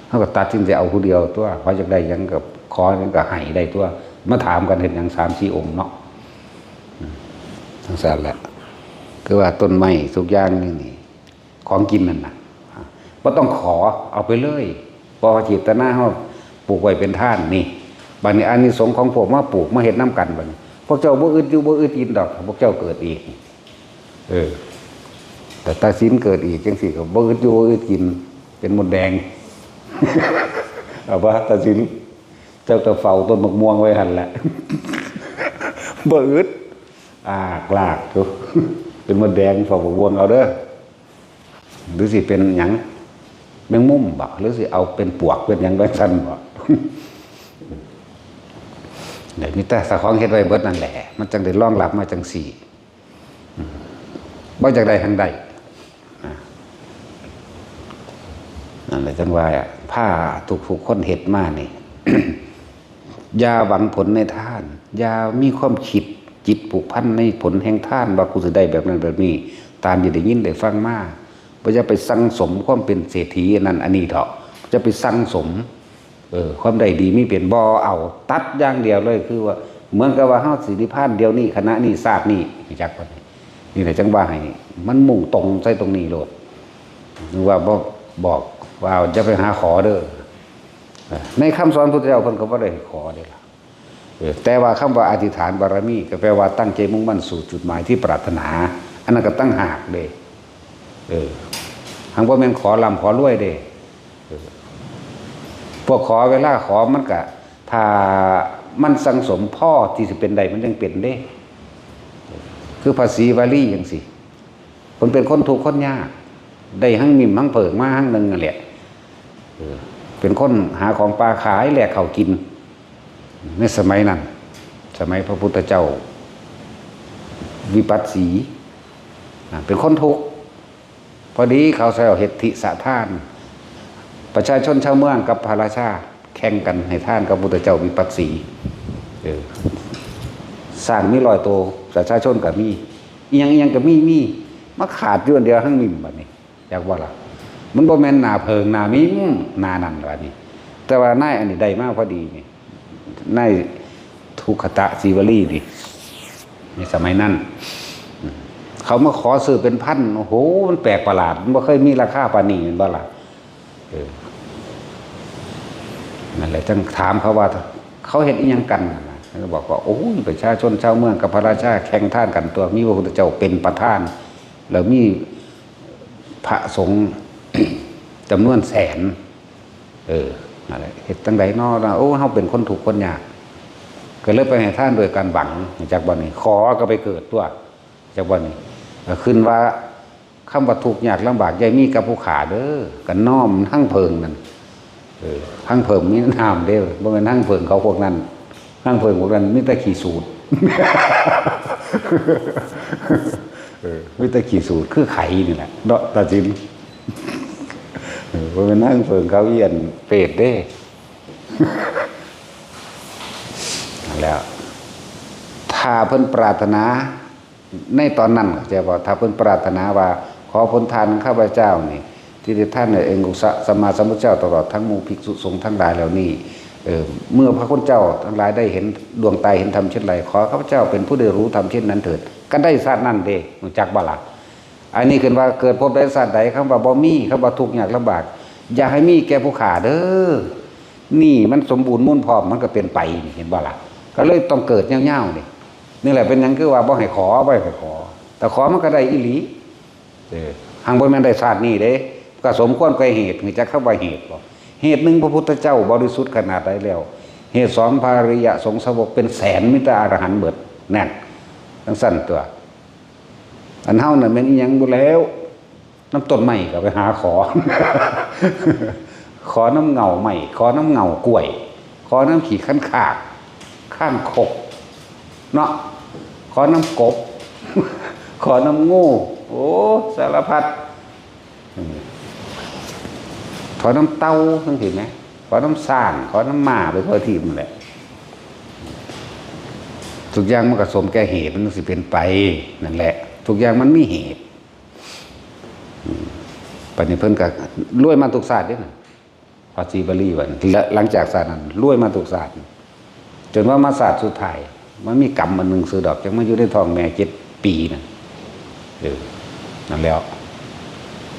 เฮาก็ตัดสินใจเอาผู้เดียวตั๊ว ไผอยากได้หยังก็ขอหยังก็ให้ได้ตั๊ว มาถามกันเฮ็ดหยังสามสี่องค์เนาะ อืม จังซั่นแหละ คือว่าต้นไม้ทุกอย่างนี่นี่ ของกินนั่นน่ะ บ่ต้องขอ เอาไปเลย เพราะว่าเจตนาเฮาปลูกไว้เป็นทานนี่ บัดนี้อานิสงส์ของพวกมาปลูกมาเฮ็ดนำกันบัดนี้ พวกเจ้าบ่อึดอยู่บ่อึดกินดอก พวกเจ้าเกิดอีก เออ แต่ตาสินเกิดอีกจังซี่ก็บ่อึดอยู่บ่อึดกิน เป็นมดแดง เอาบ่ ตาสิน เจ้าก็เฝ้าต้นมะม่วงไว้หั่นแหละ บ่อึด อากลากอยู่ เป็นมดแดงเฝ้ามะม่วงเอาเด้อ หรือสิเป็นหยัง แมงมุมบ่ หรือสิเอาเป็นปวกเป็นหยังไปซั่นบ่ ได้มีแต่เจ้าของเฮ็ดไว้เบิดนั่นแหละ มันจังได้รองรับมาจังซี่ อืม บ่อยากได้หั่นได้ นะ นั่นแหละจังว่า พาทุกๆ คนเฮ็ดมานี่ อย่าหวังผลในทาน อย่ามีความคิดจิตผูกพันในผลแห่งทาน ว่ากูสิได้แบบนั้นแบบนี้ ตามที่ได้ยินได้ฟังมา บ่อย่าไปสั่งสมความเป็นเศรษฐีอันนั้นอันนี้เถาะ จะไปสั่งสม เออ ความได้ดีมีเป็น บ่เอา ตัดอย่างเดียวเลย คือว่า เหมือนกับว่าเฮาสินิพพานเดี๋ยวนี้ ขณะนี้ ชาตินี้ รู้จักบ่นี่ นี่แหละจังว่าให้มันมุ่งตรงใส่ตรงนี้โลด นึกว่าบ่บอกว่าอย่าไปหาขอเด้อ เออ ในคำสอนพุทธเจ้าเพิ่นก็บ่ได้ขอเด้ล่ะ เออ แต่ว่าคำว่าอธิษฐานบารมี ก็แปลว่าตั้งใจมุ่งมั่นสู่จุดหมายที่ปรารถนา อันนั้นก็ต่างหากเด้ เออ หังบ่แม่นขอร่ำขอรวยเด้ เออ พวกขอเวลาขอมันก็ ถ้ามันสั่งสมพอที่สิเป็นได้มันจังเป็นเด้ คือพระศรีวลีจังซี่ เพิ่นเป็นคนทุกข์คนยาก ได้หังมิ่มหังเผิงมาหังหนึ่งนั่นแหละ เออ เป็นคนหาของป่าขายแลกข้าวกิน ในสมัยนั้น สมัยพระพุทธเจ้า วิปัสสี อ่า เป็นคนทุกข์ พอดีเขาเจ้าเฮ็ดทิสะทาน ประชาชนชาวเมืองกับพระราชาแข่งกันให้ทานกับพุทธเจ้าวิปัสสี เออ ช้างมีร้อยตัว ประชาชนก็มี อีหยังอีหยังก็มี มี มาขาดอยู่อันเดียวหังมิ่มบัดนี้ จักว่าล่ะ มันบ่แม่นหน้าเผิงหน้ามิ่มหน้านั่นบัดนี้ แต่ว่านายอันนี้ได้มาพอดีนี่ นายทุกขตะสีวลีนี่ ในสมัยนั้น เขามาขอซื้อเป็นพัน โอ้โห มันแปลกประหลาด มันบ่เคยมีราคาปานนี้ แม่นบ่ล่ะ เออ นั่นแหละ จังถามเขาว่า เขาเฮ็ดอิหยังกันน่ะนะ เขาก็บอกว่า โอ้ย ประชาชนชาวเมืองกับพระราชาแข่งทานกันตั๊ว มีพระพุทธเจ้าเป็นประธาน แล้วมีพระสงฆ์ จำนวนแสน เออ นั่นแหละ เฮ็ดจั่งใดน้อล่ะ โอ้ เฮาเป็นคนทุกข์คนยาก ก็เลยไปให้ทานโดยการหวัง จักบ่นี่ ขอก็ไปเกิดตั๊ว จักว่านี่ ก็ขึ้นว่า คำว่าทุกข์ยากลำบาก อย่ามีกับผู้ฆ่าเด้อ ก็น้อมฮังเผิงนั่น เออ ฮังเผิงมีน้ำเด้อ บ่แม่นฮังเผิงเขาพวกนั้น ฮังเผิงพวกนั้นมีแต่ขี้สูด เออ มีแต่ขี้สูด คือไข่นี่แหละ เนาะ ตาจิน เออ บ่แม่นฮังเผิงเขาเอียนเปรตเด้ นั่นแหละ ถ้าเพิ่นปรารถนา ในตอนนั้น เข้าใจบ่ ถ้าเพิ่นปรารถนาว่า ขอผลทานของข้าพเจ้านี่ ที่ได้ทานในองค์สะ-, สัมมาสัมพุทธเจ้า ตลอดทั้งหมู่ภิกษุสงฆ์ทั้งหลายเหล่านี้ เออ เมื่อพระคุณเจ้าทั้งหลายได้เห็นดวงตาเห็นธรรมเช่นไร ขอข้าพเจ้าเป็นผู้ได้รู้ธรรมเช่นนั้นเถิด ก็ได้ชาตินั้นเด้ รู้จักบ่ล่ะ อันนี้ขึ้นว่าเกิดภพใดชาติใด คำว่าบ่มี คำว่าทุกข์ยากลำบาก อย่าให้มีแก่ผู้ฆ่าเด้อ นี่มันสมบูรณ์มูลพร้อม มันก็เป็นไปนี่ เห็นบ่ล่ะ ก็เลยต้องเกิดยาวๆนี่ นี่แหละเป็นหยังคือว่าบ่ให้ขอ บ่ให้ขอ แต่ขอมันก็ได้อีหลี เออ หังบ่แม่นได้ชาตินี้เด้ ก็สมควรแก่เหตุ รู้จักคำว่าเหตุบ่ เหตุหนึ่ง พระพุทธเจ้าบริสุทธิ์ขนาดใดแล้ว เหตุสอง พระอริยสงฆ์สาวกเป็นแสน มีแต่อรหันต์เบิด นั่น จั่งซั้นตั๊ว อันเฮานั่นแม่นอิหยังบ่แล้ว นำต้นไม้ก็ไปหาขอ ขอนำเง่าไม้ ขอนำเง่ากล้วย ขอนำขี้คันคาก คางคก เนาะ ขอนำกบ ขอนำงู โอ้ สารพัด อืม ขอนำเต่าจั่งซี้แหม ขอนำช้าง ขอนำม้า ไปทั่วทีปนั่นแหละ ทุกอย่างมันก็สมแก่เหตุ มันสิเป็นไป นั่นแหละ ทุกอย่างมันมีเหตุ อืม บัดนี้เพิ่นก็รวยมาทุกชาติเด้นะ พระศรีวลีว่า และหลังจากชาตินั้นรวยมาทุกชาติ จนว่ามาชาติสุดท้าย มันมีกรรมอันหนึ่งซื่อดอก จั่งมาอยู่ในท้องแม่เจ็ดปีนั่น เออ นั่นแล้ว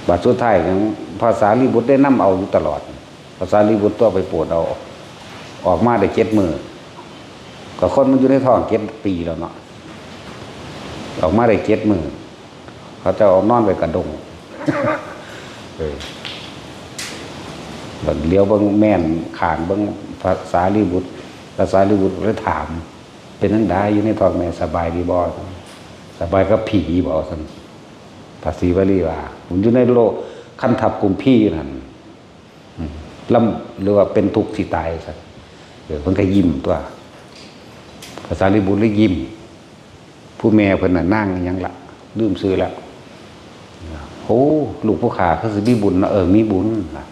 บัดสุดท้ายยังพระสารีบุตรได้นำเอาอยู่ตลอด พระสารีบุตรตั๊วไปโปรดเอา ออกมาได้เจ็ดมื้อ ก็คนมันอยู่ในท้องเจ็ดปีแล้วเนาะ ออกมาได้เจ็ดมื้อ เขาเจ้าเอานอนไว้กระด้ง เออ บัดเหลียวเบิ่งแม่นข้างเบิ่งพระสารีบุตร พระสารีบุตรเลยถาม เป็นจั่งใดอยู่ในท้องแม่สบายดีบ่ สบายกับผีบ่ ซั่น พระศรีวลีว่า ผมอยู่ในโลกคันทับกุมพีนั่น อืม ลำ หรือว่าเป็นทุกข์สิตาย ซั่น เออ เพิ่นก็ยิ้มตั๊ว พระสารีบุตรเลยยิ้ม ผู้แม่เพิ่นน่ะนางอิหยังล่ะ ลืมชื่อแล้ว โอ้ ลูกผู้ข้าคือสิมีบุญเนาะ เออ มีบุญล่ะ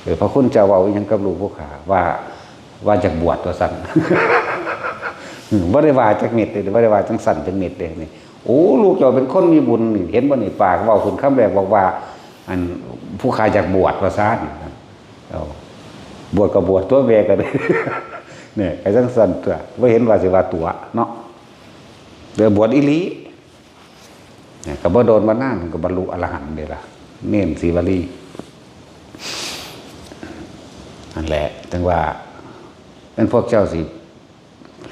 เออ พระคุณเจ้าเว้าอิหยังกับลูกผู้ข้า ว่า ว่าอยากบวชว่าซั่น อืม บ่ได้ว่าจักเม็ดเด้ บ่ได้ว่าจั่งซั้นจักเม็ดเด้นี่ โอ้ ลูกเจ้าเป็นคนมีบุญนี่ เห็นบ่นี่ ปากเว้าขึ้นคำแรกบอกว่า อัน ผู้ข้าอยากบวชว่าซั่น เอา บวชก็บวชตั๊ว แม่ก็ได้ เนี่ย ก็จั่งซั้นตั๊ว บ่เห็นว่าสิว่าตั๋วเนาะ เด้อบวชอีหลี เนี่ย ก็บ่โดนบ่นานก็บรรลุอรหันต์เด้ล่ะ เณรศรีวลี นั่นแหละ จั่งว่า แม่นพวกเจ้าสิ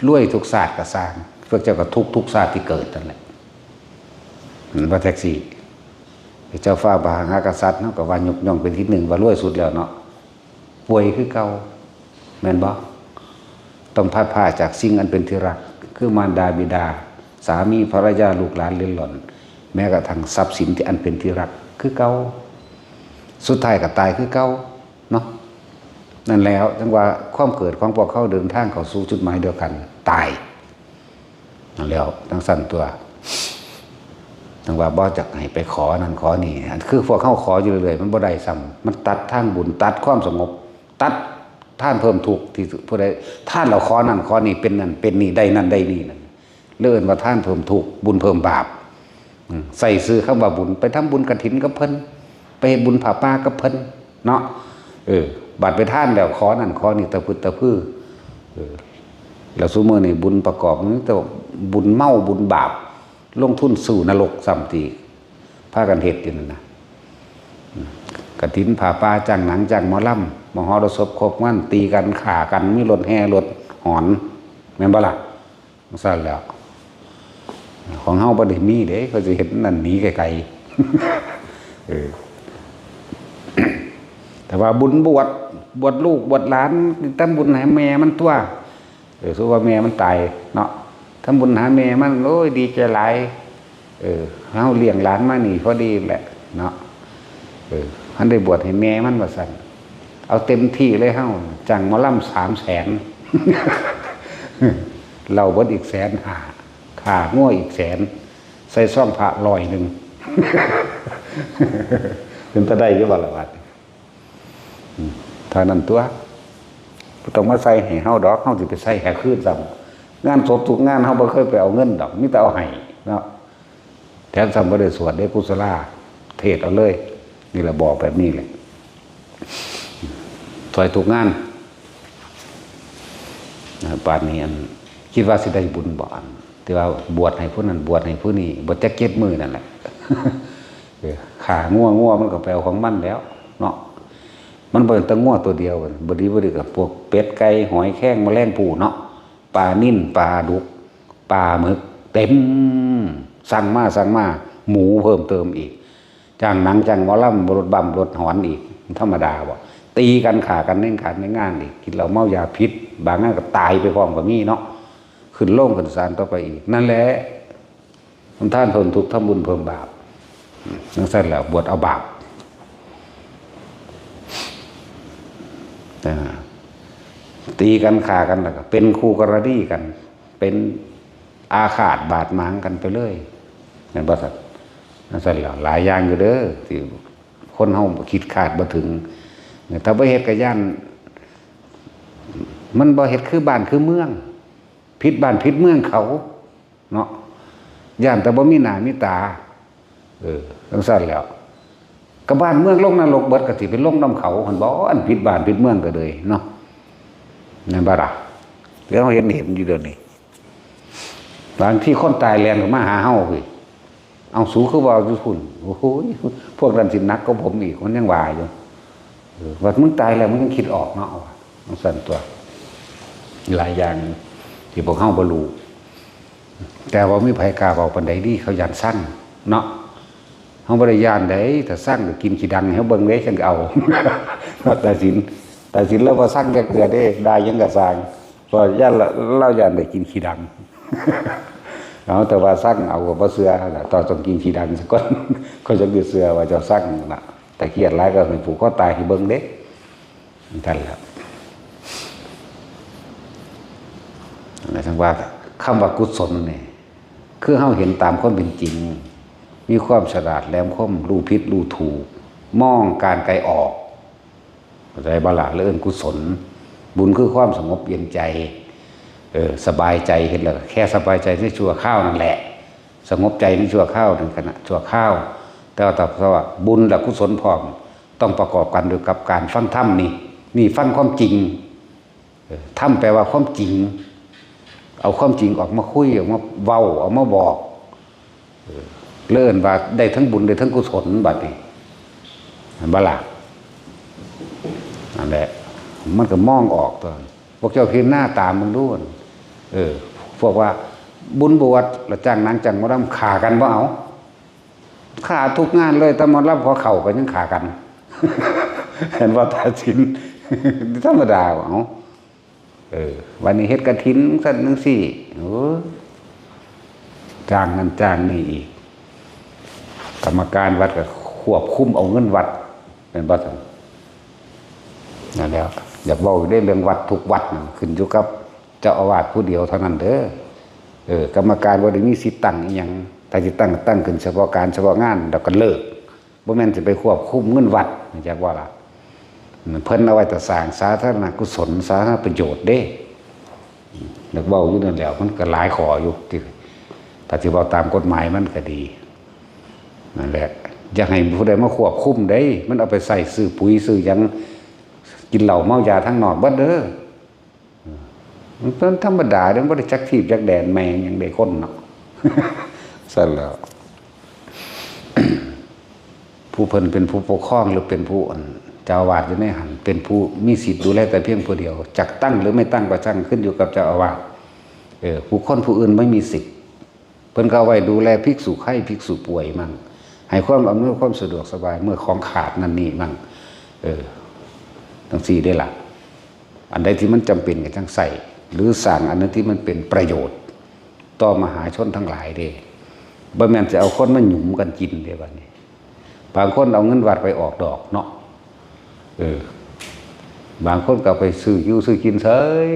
รวยทุกชาติก็ซ่าง พวกเจ้าก็ทุกข์ทุกชาติที่เกิดนั่นแหละ มันว่าแท็กซี่ เจ้าฟ้ามหากษัตริย์เนาะ ก็ว่ายกย่องเป็นที่หนึ่ง ว่ารวยสุดแล้วเนาะ ป่วยคือเก่า แม่นบ่ ต้องพลัดพรากจากสิ่งอันเป็นที่รัก คือมารดาบิดา สามีภรรยา ลูกหลานเหลนหล่อน แม้กระทั่งทรัพย์สินที่อันเป็นที่รัก คือเก่า สุดท้ายก็ตายคือเก่าเนาะ นั่นแล้ว จั่งว่าความเกิดของพวกเขาเดินทางเข้าสู่จุดหมายเดียวกัน ตาย นั่นแล้ว จั่งซั้นตั๊ว จั่งว่าบ่จักให้ไปขอนั่นขอนี่ อันคือพวกเขาขออยู่เรื่อยๆ มันบ่ได้ซ้ำ มันตัดทางบุญ ตัดความสงบ ตัดทานเพิ่มทุกข์ที่สุด ผู้ใดทานแล้วขอนั่นขอนี่ เป็นนั่นเป็นนี่ ได้นั่นได้นี่นั่น เรียกว่าทานเพิ่มทุกข์ บุญเพิ่มบาป อืม ใส่ชื่อคำว่าบุญ ไปทำบุญกฐินกับเพิ่น ไปเฮ็ดบุญผ้าป่ากับเพิ่น เนาะ เออ บัดไปทานแล้วขอนั่นขอนี่ตะพึดตะพือ เออ แล้วซุมื้อนี้บุญประกอบมันมีแต่บุญเมาบุญบาป ลงทุนสู่นรกซ้ำติ พากันเฮ็ดอยู่นั่นน่ะ อืม กฐินผ้าป่า จ้างหนังจ้างหมอลำ มหรสพครบงาน ตีกันฆ่ากัน มีรถแห่รถหอน แม่นบ่ล่ะ จั่งซั้นแล้ว ของเฮาบ่ได้มีเด้ เขาสิเฮ็ดนั่นหนีไกลๆ เออ แต่ว่าบุญบวช บวชลูกบวชหลาน ทำบุญให้แม่มันตั๊ว เออ สมมุติว่าแม่มันตายเนาะ ทำบุญหาแม่มัน โอ้ย ดีใจหลาย เออ เฮาเลี้ยงหลานมานี่พอดีแหละเนาะ เออ มันได้บวชให้แม่มันว่าซั่น เอาเต็มที่เลยเฮา จ้างหมอลำสามแสน เหล้าเบิดอีกแสนห้า ฆ่างัวอีกแสน ใส่ซองพระร้อยหนึ่ง เป็นตาได้อยู่บ่ล่ะบัดนี้ อืม เท่านั้นตัว บ่ต้องมาใส่ให้เฮาดอก เฮาสิไปใส่ให้คืนซ้ำ งานศพทุกงานเฮาบ่เคยไปเอาเงินดอก มีแต่เอาให้เนาะ แถมซ้ำบ่ได้สวดเด้ กุศลาเทศน์เอาเลย นี่แหละบอกแบบนี้แหละ ซอยทุกงาน อ่า ปานนี้อัน คิดว่าสิได้บุญบ่ อันที่ว่าบวชให้ผู้นั้น บวชให้ผู้นี้ บ่จักเจ็ดมื้อนั่นแหละ เออ ฆ่างัว งัวมันก็ไปเอาของมันแล้วเนาะ มันบ่เป็นแต่งัวตัวเดียว บ่ดีบ่ดีก็พวกเป็ดไก่หอยแครงแมลงภู่เนาะ ปลานิลปลาดุก ปลาหมึก เต็ม สั่งมา สั่งมา หมูเพิ่มเติมอีก จ้างหนังจ้างหมอลำ รถบั้มรถหอนอีก ธรรมดาบ่ ตีกันฆ่ากันในการในงานอีก กินเหล้าเมายาพิษ บางงานก็ตายไปพร้อมก็มีเนาะ ขึ้นโรงขึ้นศาลต่อไปอีก นั่นแหละ ทำทานเพิ่มทุกข์ ทำบุญเพิ่มบาป จั่งซั่นแหละ บวชเอาบาป อ่า ตีกันฆ่ากันแล้วก็เป็นคู่กรณีกัน เป็นอาฆาตบาดหมางกันไปเลย แม่นบ่ซั่น จั่งซั่นแหละ หลายอย่างอยู่เด้อ ที่คนเฮาคิดคาดบ่ถึง ถ้าบ่เฮ็ดก็ย้าน มันบ่เฮ็ดคือบ้านคือเมือง ผิดบ้านผิดเมืองเขาเนาะ ย้านแต่บ่มีหน้ามีตา เออ จั่งซั่นแหล้ว ก็บ้านเมืองลงนรกเบิด ก็สิไปลงนำเขาหั่นบ่ อันผิดบ้านผิดเมืองก็เลยเนาะ แม่นบ่ล่ะ เดี๋ยวเฮาเห็น เห็นอยู่เดี๋ยวนี้ บางทีคนตายแล่นเข้ามาหาเฮาพี้ เอา สูคือเว้าอยู่พุ้น โอ้โห พวกนั้นสิหนักกว่าผมอีก มันยังว่าอยู่ เออ ว่ามึงตายแล้วมึงยังคิดออกเนาะ ว่าจั่งซั่นตัว หลายอย่างที่พวกเฮาบ่รู้ แต่ว่ามีไผกล้าเว้าปานใดดี เขาย้านซังเนาะ เฮาบ่ได้ย้านใด ถ้าซังก็กินขี้ดังให้เฮาเบิ่งเด้ จั่งเอา ตัดสิน ตัดสินแล้วบ่ซังจักเทื่อเด้ ด่าหยังก็ซ่าง เพราะย้านละ ลาวย้านได้กินขี้ดัง เอา แต่ว่าซังเอาก็บ่เชื่อล่ะ ต้อง ต้องกินขี้ดังซะก่อน ก็จั่งสิเชื่อว่าเจ้าซังน่ะ ถ้าเครียดหลายก็ให้ผูกคอตายให้เบิ่งเด้ นั่นแหละ อันนี้ทั้งว่า คำว่ากุศลนี่ คือเฮาเห็นตามความเป็นจริง มีความฉลาดแหลมคม รู้ผิดรู้ถูก มองการไกลออก เข้าใจบ่ล่ะ เรื่องกุศล บุญคือความสงบเย็นใจ เออ สบายใจ เฮ็ดแล้วก็แค่สบายใจในชั่วคราวนั่นแหละ สงบใจในชั่วคราว ในขณะชั่วคราว แต่ว่าถ้า เพราะว่าบุญและกุศลพร้อม ต้องประกอบกันด้วยกับการฟังธรรมนี่ นี่ฟังความจริง เออ ธรรมแปลว่าความจริง เอาความจริงออกมาคุย ออกมาเว้า เอามาบอก เออ เลยเอิ้นว่าได้ทั้งบุญได้ทั้งกุศลบัดนี้ เห็นบ่ล่ะ นั่นแหละ มันก็มองออกตัว พวกเจ้าพิจารณาตามมึงดู เออ พวกว่าบุญบวชแล้วจ้างหนังจ้างหมอลำฆ่ากันบ่เอา ฆ่าทุกงานเลย แต่หมอลำขอเข้าก็ยังฆ่ากัน เห็นว่าตัดสิน ธรรมดา เอา เออ วันนี้เฮ็ดกฐินซั่นจั่งซี้ โอ้ย จ้างนั่นจ้างนี่อีก กรรมการวัดก็ควบคุมเอาเงินวัด แม่นบ่ซั่น นั่นแหละ อยากเว้าอยู่เด้ เรื่องวัดทุกวัดนั่น ขึ้นอยู่กับเจ้าอาวาสผู้เดียวเท่านั้นเด้อ เออ กรรมการบ่ได้มีสิทธิ์ตั้งอิหยัง ถ้าสิตั้ง ตั้งขึ้นเฉพาะการเฉพาะงาน แล้วก็เลิก บ่แม่นสิไปควบคุมเงินวัด จักว่าล่ะ เพิ่นเอาไว้แต่สร้างสาธารณกุศล สาธารณประโยชน์เด้ อยากเว้าอยู่นั่นแหละ มันก็หลายข้ออยู่ที่ ถ้าสิเว้าตามกฎหมายมันก็ดี นั่นแหละ อยากให้ผู้ใดมาควบคุมเด้ มันเอาไปใช้ซื้อปุ๋ยซื้อหยัง กินเหล้าเมายาทางนอกเบิดเด้อ มันเป็นธรรมดาเด้ มันบ่ได้จักทีบจักแดนแม่งหยังได้คนเนาะ ซั่นแหล้ว ผู้เพิ่นเป็นผู้ปกครองหรือเป็นผู้อันเจ้าอาวาสอยู่ในหั้น เป็นผู้มีสิทธิ์ดูแลแต่เพียงผู้เดียว จักตั้งหรือไม่ตั้งก็ช่าง ขึ้นอยู่กับเจ้าอาวาส เออ ผู้คนผู้อื่นไม่มีสิทธิ์ เพิ่นก็เอาไว้ดูแลภิกษุไข้ภิกษุป่วยมั่ง ให้ความอำนวยความสะดวกสบายเมื่อของขาดนั่นนี่มั่ง เออ จั่งซี้เด้ล่ะ อันใดที่มันจำเป็นก็จั่งใช้ หรือสร้างอันนั้นที่มันเป็นประโยชน์ ต่อมหาชนทั้งหลายเด้ บ่แม่นสิเอาคนมาหยุมกันกินเด้บัดนี้ บางคนเอาเงินวัดไปออกดอกเนาะ เออ บางคนก็เอาไปซื้ออยู่ซื้อกินเฉย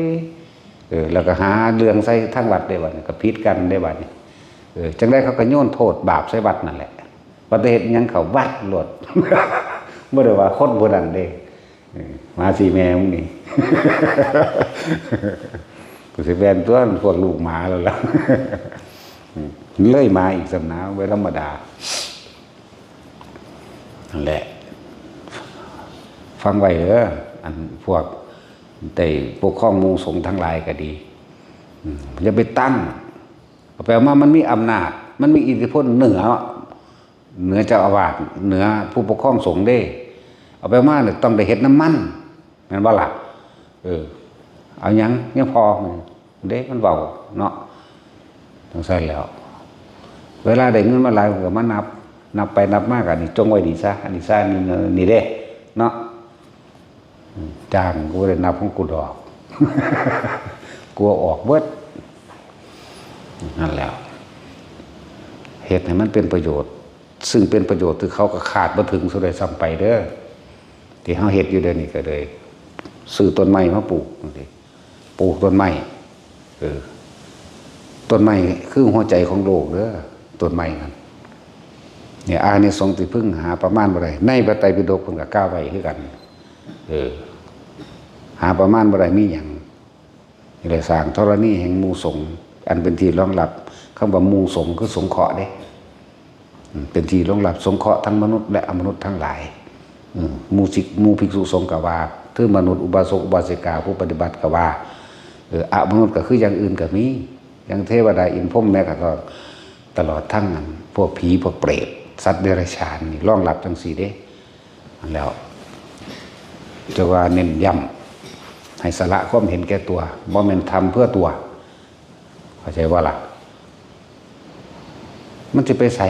เออ แล้วก็หาเรื่องใส่ทางวัดเด้บัดนี้ ก็ผิดกันเด้บัดนี้ เออ จั่งใดเขาก็โยนโทษบาปใส่วัดนั่นแหละ ว่าแต่เฮ็ดหยังเขาวัดโลด บ่ได้ว่าคนผู้นั้นเด้ เออ หมาสี่แม่มึงนี่ กูสิแบนตัวพวกลูกหมาแล้วล่ะ เลยหมาอีกซ้ำนะ บ่ธรรมดา นั่นแหละ ฟังไว้เด้อ อันพวกได้ปกครองหมู่สงฆ์ทั้งหลายก็ดี อืม อย่าไปตั้ง เอาไปเอามามันมีอำนาจ มันมีอิทธิพลเหนือ เหนือเจ้าอาวาส เหนือผู้ปกครองสงฆ์เด้ เอาไปเอามาเนี่ยต้องได้เฮ็ดนำมัน แม่นบ่ล่ะ เออ เอาหยัง ยังพอ เด้ มันเว้าเนาะ จั่งซั่นแหล้ว เวลาได้เงินมาหลายก็มานับ นับไปนับมาก็อันนี้จงไว้นี่ซะ อันนี้ซะ นี่ นี่เด้ เนาะ อืม จ้างกูบ่ได้นับของกูดอก กลัวออกเบิด นั่นแหล้ว เฮ็ดให้มันเป็นประโยชน์ ซึ่งเป็นประโยชน์ที่เขาก็คาดบ่ถึงซะด้วยซ้ำไปเด้อ ที่เฮาเฮ็ดอยู่เดี๋ยวนี้ก็เลย ซื้อต้นไม้มาปลูกจั่งซี้ ปลูกต้นไม้ เออ ต้นไม้คือหัวใจของโลกเด้อ ต้นไม้นั่น เนี่ย อานิสงส์ที่พึ่งหาประมาณบ่ได้ ในพระไตรปิฎกเพิ่นก็กล่าวไว้คือกัน เออ หาประมาณบ่ได้มีหยัง นี่แหละสร้างธรณีแห่งหมู่สงฆ์ อันเป็นที่รองรับ คำว่าหมู่สงฆ์คือสงเคราะห์เด้ อืม เป็นที่รองรับสงเคราะห์ทั้งมนุษย์และอมนุษย์ทั้งหลาย อืม หมู่สิก หมู่ภิกษุสงฆ์ก็ว่า คือมนุษย์อุบาสกอุบาสิกาผู้ปฏิบัติก็ว่า เออ อมนุษย์ก็คืออย่างอื่นก็มี อย่างเทวดาอินทร์พรหมแม้กระทั่งตลอดทั้งอันพวกผีพวกเปรต สัตว์เดรัจฉานนี่รองรับจั่งซี้เด้ นั่นแหล้ว จะว่าเน้นย้ำให้สละความเห็นแก่ตัว บ่แม่นทำเพื่อตัว เข้าใจบ่ล่ะ มันสิไปไส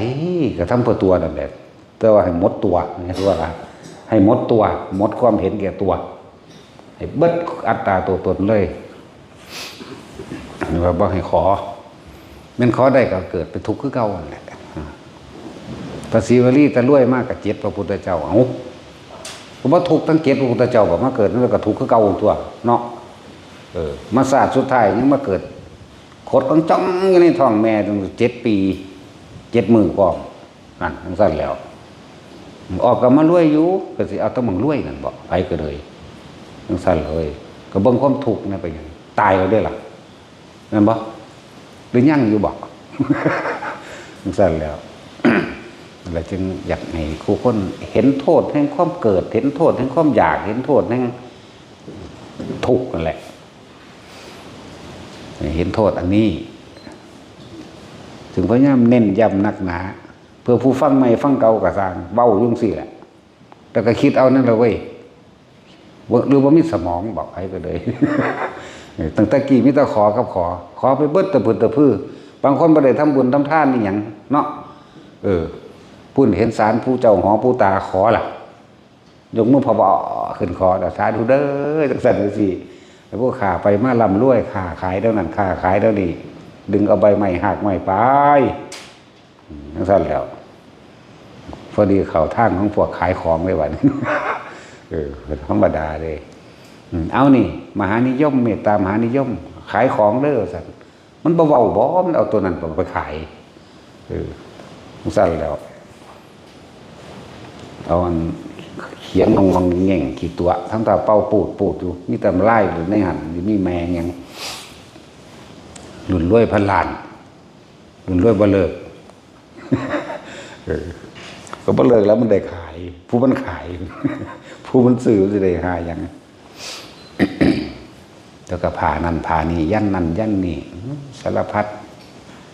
ก็ทำเพื่อตัวนั่นแหละ แต่ว่าให้หมดตัว นี่คือว่าล่ะ ให้หมดตัว หมดความเห็นแก่ตัว ให้เบิดอัตตาตัวตนเลย ว่าบ่ให้ขอ แม่นขอได้ก็เกิดเป็นทุกข์คือเก่านั่นแหละ พระศรีวลีแต่รวยมากก็เจ็ดพระพุทธเจ้า เอ้า ก็บ่ทุกข์ทั้งเจ็ดพระพุทธเจ้า ก็มาเกิดนั่นก็ทุกข์คือเก่าตัวเนาะ เออ มาชาติสุดท้ายยังมาเกิด ขดของจ้องอยู่ในท้องแม่ตั้งเจ็ดปี เจ็ดมื้อพร้อม นั่นจั่งซั่นแหล้ว ออกก็มารวยอยู่ ก็สิเอาแต่หม่องรวยนั่นบ่ ไผก็เลย จั่งซั่นเลย ก็เบิ่งความทุกข์นี่เป็นหยัง ตายแล้วเด้ล่ะ แม่นบ่ หรือยังอยู่บ่ จั่งซั่นแหล้ว แล้วจึงอยากให้คู่คนเห็นโทษแห่งความเกิด เห็นโทษแห่งความอยาก เห็นโทษแห่งทุกข์นั่นแหละ เห็นโทษอันนี้ ถึงพยายามเน้นย้ำหนักหนา เพื่อผู้ฟังใหม่ฟังเก่าก็ซ่าง เว้าอยู่จั่งซี้แหละ แต่ก็คิดเอานั่นแหละเว้ย บ่ หรือบ่มีสมองบอกไผก็เลย ตั้งแต่กี้มีแต่ขอกับขอ ขอไปเบิดตะพึดตะพือ บางคนบ่ได้ทำบุญทำทานอีหยังเนาะ เออ ปุ้นเห็นศาลปู่เจ้าหอปู่ตาขอล่ะ ยกมือพะเบาะขึ้นขอ สาธุเด้อ จั่งซั่นจั่งซี้ ให้ผู้ข้าไปมาร่ำรวย ค้าขายแนวนั้น ค้าขายแนวนี้ ดึงเอาใบไม้ฮากไม้ไป อืม จั่งซั่นแหล้ว พอดีเข้าทางของพวกขายของเลยบัดนี้ เออ ธรรมดาเลย อืม เอานี่ มหานิยม เมตตามหานิยม ขายของเด้อ ซั่น มันบ่เว้าบ่ มันเอาตัวนั้นไปขาย เออ จั่งซั่นแหล้ว เอาอันเขียนงองๆแง่งๆ ขี้ตั๋ว ทำท่าเป่าปูดๆอยู่ มีแต่ลายอยู่ในหั่น มีแมงหยัง รุ่นรวยพันล้าน รุ่นรวยบ่เลิก เออ ก็บ่เลิกแล้วมันได้ขาย ผู้มันขาย ผู้มันซื้อมันสิได้หาหยัง แล้วก็ผ้านั่นผ้านี่ ยันนั่นยันนี่ อืม สารพัด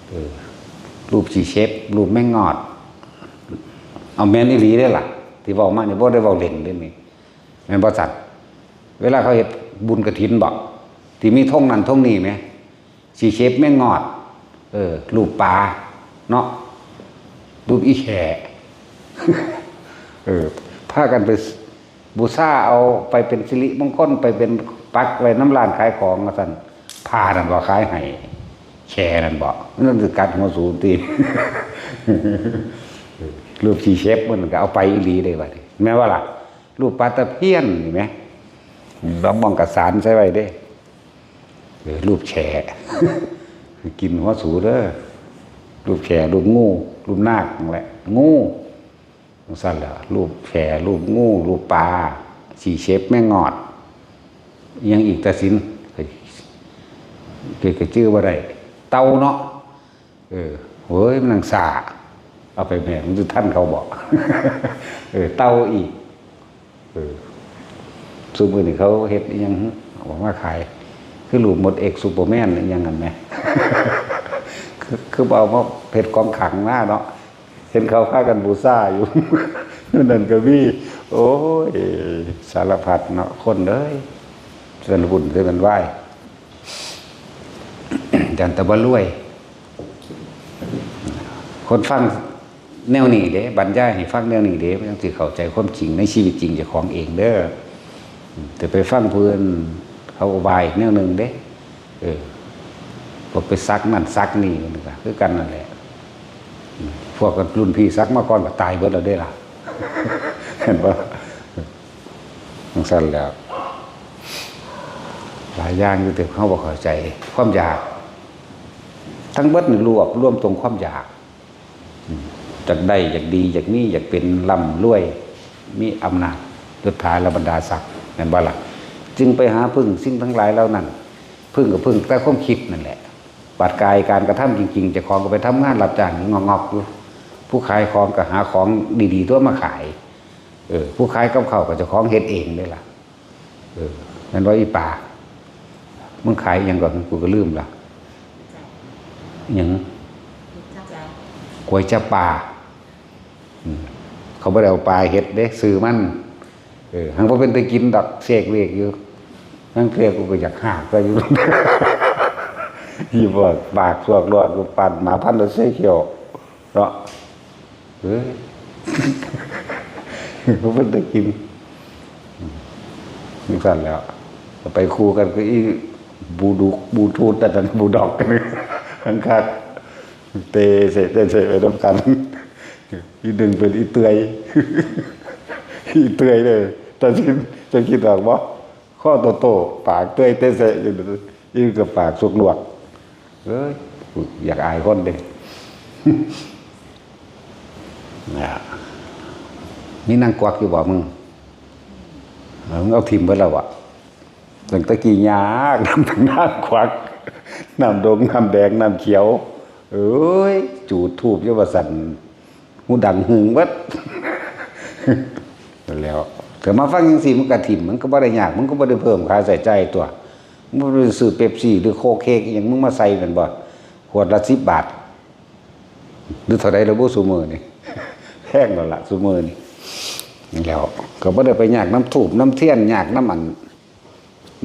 เออ รูปขี้เข็บ รูปแมงงอด เอาแม่นอีหลีเด้อล่ะ ที่เว้ามานี่บ่ได้เว้าเล่นเด้อนี่ แม่นบ่ซั่น เวลาเขาเฮ็ดบุญกฐินบ่ ที่มีธงนั่นธงนี่แหม ขี้เข็บแมงงอด เออ รูปปลา เนาะ รูปอีแข่ เออ พากันไปบูชาเอาไปเป็นสิริมงคล ไปเป็นปักไว้นำร้านขายของว่าซั่น ผ้านั่นก็ขายให้ แฉนั่นบ่ นั่นคือกัดหัวสูงตี รูปขี้เข็บมันก็เอาไปอีหลีเลยบัดนี้ แม่นบ่ล่ะ รูปปลาตะเพียนนี่แหม บางหม่องก็สานใส่ไว้เด้ เออ รูปแฉ กินหัวสูเด้อ รูปแฉ รูปงู รูปนาคนั่นแหละ งู จั่งซั้นแหละ รูปแฉ รูปงู รูปปลา ขี้เข็บ แมงงอด อิหยังอีก ตาสิน ก็ ก็ ก็จื่อบ่ได้ เต่าเนาะ เออ เฮ้ย มันนังซ่า เอาไปแม่ มันจะทันเขาบ่ เออ เต่าอีก เออ ซุมื้อนี้เขาเฮ็ดอิหยัง เอามาขาย คือรูปมดเอ็กซ์ซูเปอร์แมนอิหยังนั่นแหม คือ คือเอามาเฮ็ดของขลังมาเนาะ เห็นเขาพากันบูชาอยู่ นั่นก็มี โอ้ย สารพัดเนาะ คนเอ้ย เทื่อบุญเทื่อวาย จั่งแต่บ่รวย คนฟังแนวนี้เด้ บรรยายให้ฟังแนวนี้เด้ มันจั่งสิเข้าใจความจริงในชีวิตจริงเจ้าของเองเด้อ แต่ไปฟังผู้อื่นเขาอธิบายแนวหนึ่งเด้ เออ พวกไปสักนั่นสักนี่มันก็คือกันนั่นแหละ พวกกันรุ่นพี่สักมาก่อนก็ตายเบิดแล้วเด้ล่ะ เห็นปะ จั่งซั้นแหล้ว หลายอย่างอยู่ที่เฮาบ่เข้าใจ ความอยาก ทั้งเบิดนี่รวบรวมตรงความอยาก อืม อยากได้ อยากดี อยากมี อยากเป็นร่ำรวย มีอำนาจยศถาและบรรดาศักดิ์ แม่นบ่ล่ะ จึงไปหาพึ่งสิ่งทั้งหลายเหล่านั้น พึ่งก็พึ่งแต่ความคิดนั่นแหละ บัดกายการกระทำจริงๆ เจ้าของก็ไปทำงานรับจ้างงอกๆอยู่ ผู้ขายของก็หาของดีๆ ตัวมาขาย เออ ผู้ขายกับข้าวก็เจ้าของเฮ็ดเองเด้ล่ะ เออ แม่นบ่อีปา มึงขายอิหยังก่อน กูก็ลืมละ อิหยัง ก๋วยจั๊บปลา อืม เขาบ่ได้เอาปลาเฮ็ดเด้ ซื้อมัน เออ หังบ่เป็นตากินดอก เสกเวกอยู่ นั่นเทื่อกูก็อยากหากไปอยู่ อีบอกปากสวกหลอด กูปั่นหมาพันธุ์แล้วเสียเขียว เนาะ เอ้ย บ่เป็นตากิน จั่งซั้นแหล้ว ไปคู่กันก็อีบูดุก บูทูธ อันนั้น บูด็อก นี่ คักๆ เตะเสะ เตะเสะไปนำกัน อีหนึ่งเป็นอีเตื่อย อีเตื่อยเลย แต่คิด จะคิดออกบ่ ข้อโตๆ ปากเตื่อยเตะเสะอยู่ อีกก็ปากสวกหลวก เอ้ย อยากอายคนเด้ นะ มีนางกวักอยู่บ่มึง เออ มึงเอาถิ่มเบิดแล้ววะ ตั้งแต่กี้ยาก นำนางกวัก น้ำดง น้ำแดง น้ำเขียว เอ้ย จูดธูปอยู่ว่าซั่น หูดังหึ่งเบิด แล้ว แต่มาฟังจั่งซี้ มันก็ถิ่ม มันก็บ่ได้ยาก มันก็บ่ได้เพิ่มค่าใช้จ่ายตัว มึงไปซื้อเป๊ปซี่หรือโค้กเค้กอิหยัง มึงมาใส่แม่นบ่ ขวดละสิบบาท หรือเท่าใดแล้วบ่ซุมื้อนี่ แพงแล้วล่ะซุมื้อนี่ แล้วก็บ่ได้ไปยากนำธูปนำเทียน ยากนำอัน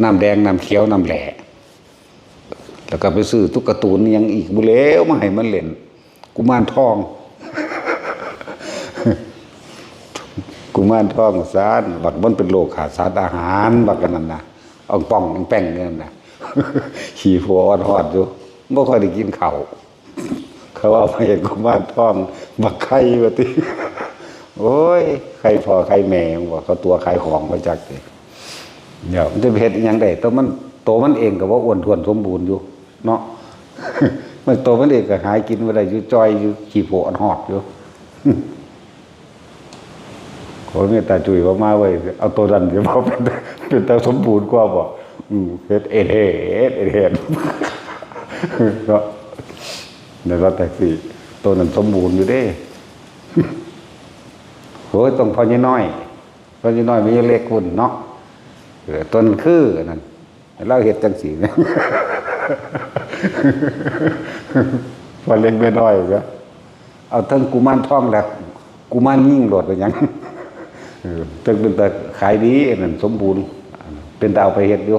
น้ำแดง น้ำเขียว น้ำแหล่ แล้วก็ไปซื้อตุ๊กตาตูนอิหยังอีกบุแล้วมาให้มันเล่น กุมารทอง กุมารทองว่าซั่น บักมันเป็นโรคขาดสารอาหาร บักอันนั้นนะ อ่องป่องอ่องแป้งอยู่นั่นนะ ขี้หัวออดๆอยู่ บ่ค่อยได้กินข้าว เขาเอามาให้กุมารทอง บักไข่ว่าติ โอ้ย ไข่พ่อไข่แม่ ว่าเขาตัวขายของมาจักติ เดี๋ยวมันจะไปเฮ็ดอิหยังได้ ตัวมัน ตัวมันเองก็บ่อ้วนท้วนสมบูรณ์อยู่ เนาะ มัน ตัวมันเองก็หากินบ่ได้อยู่ จ่อยอยู่ ขี้โพดหอดอยู่ โอ้ย เมตตาจุ๋ยว่ามาเว้ย เอาตัวนั้นเดี๋ยวบอกเป็น เป็นตาสมบูรณ์กว่าบ่ อืม เฮ็ดเอ็ดเฮ็ด เอ็ดเฮ็ด เนาะ ในรัฐแท็กซี่ ตัวนั้นสมบูรณ์อยู่เด้ โอ้ย ต้องพ่อใหญ่น้อย พ่อใหญ่น้อย แม่ใหญ่เล็กพุ่นเนาะ เออ ตัวนั้นคืออันนั้น ลาวเฮ็ดจั่งซี้ พ่อเล็กแม่น้อยก็ เอาทั้งกุมารทองและกุมารยิงโลดเป็นหยัง เออ จั่งเป็นตาขายดี อันนั้นสมบูรณ์ เป็นตาเอาไปเฮ็ดอยู่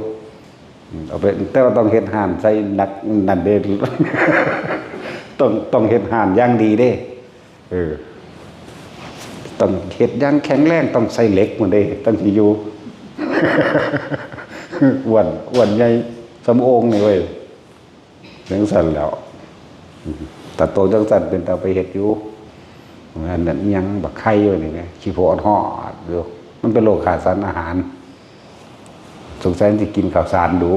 อืม เอาไป แต่ว่าต้องเฮ็ดฮ้านใส่หนักนั่นเด้ ต้อง ต้องเฮ็ดฮ้านอย่างดีเด้ เออ ต้องเฮ็ดอย่างแข็งแรง ต้องใส่เหล็กหมดเด้ ต้องสิอยู่ อ้วน อ้วนใหญ่ส่ำโอ่งนี่เว้ย จังซั่นแหล้ว แต่โตจังซั่นเป็นตาไปเฮ็ดอยู่ อันนั้นอิหยังบักไข่อยู่นี่แหม ขี้โพดฮอดอยู่ มันเป็นโรคขาดสารอาหาร สงสัยมันสิกินข้าวสารดุ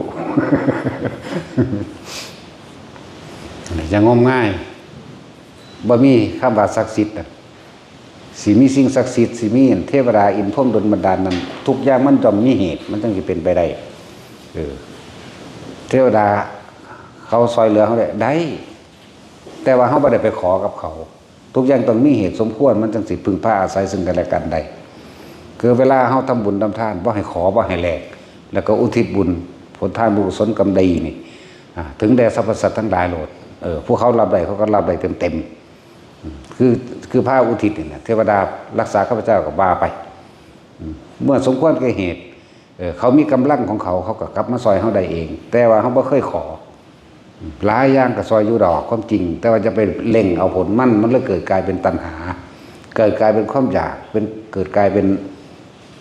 จะงมงาย บ่มีคำว่าศักดิ์สิทธิ์น่ะ สิมีสิ่งศักดิ์สิทธิ์ สิมีเทวดาอินพรหมดลบันดาลนั้น ทุกอย่างมันย่อมมีเหตุ มันจังสิเป็นไปได้ เออ เทวดาเขาซอยเหลือเฮาได้ ได้ แต่ว่าเฮาบ่ได้ไปขอกับเขา ทุกอย่างต้องมีเหตุสมควร มันจังสิพึ่งพาอาศัยซึ่งกันและกันได้ คือเวลาเฮาทำบุญทำทาน บ่ให้ขอ บ่ให้แลก แล้วก็อุทิศบุญ ผลทานบุญกุศลกรรมดีนี่ อ่า ถึงแด่สรรพสัตว์ทั้งหลายโลด เออ ผู้เขารับได้ เขาก็รับได้เต็มๆ อืม คือ คือพระอุทิศนี่แหละ เทวดารักษาข้าพเจ้าก็ว่าไป อืม เมื่อสมควรแก่เหตุ เออ เขามีกำลังของเขา เขาก็กลับมาซอยเฮาได้เอง แต่ว่าเฮาบ่เคยขอ อืม หลายอย่างก็ซอยอยู่ดอก ความจริง แต่ว่าจะไปเร่งเอาผลมัน มันเลยเกิดกลายเป็นตัณหา เกิดกลายเป็นความอยาก เป็น เกิดกลายเป็น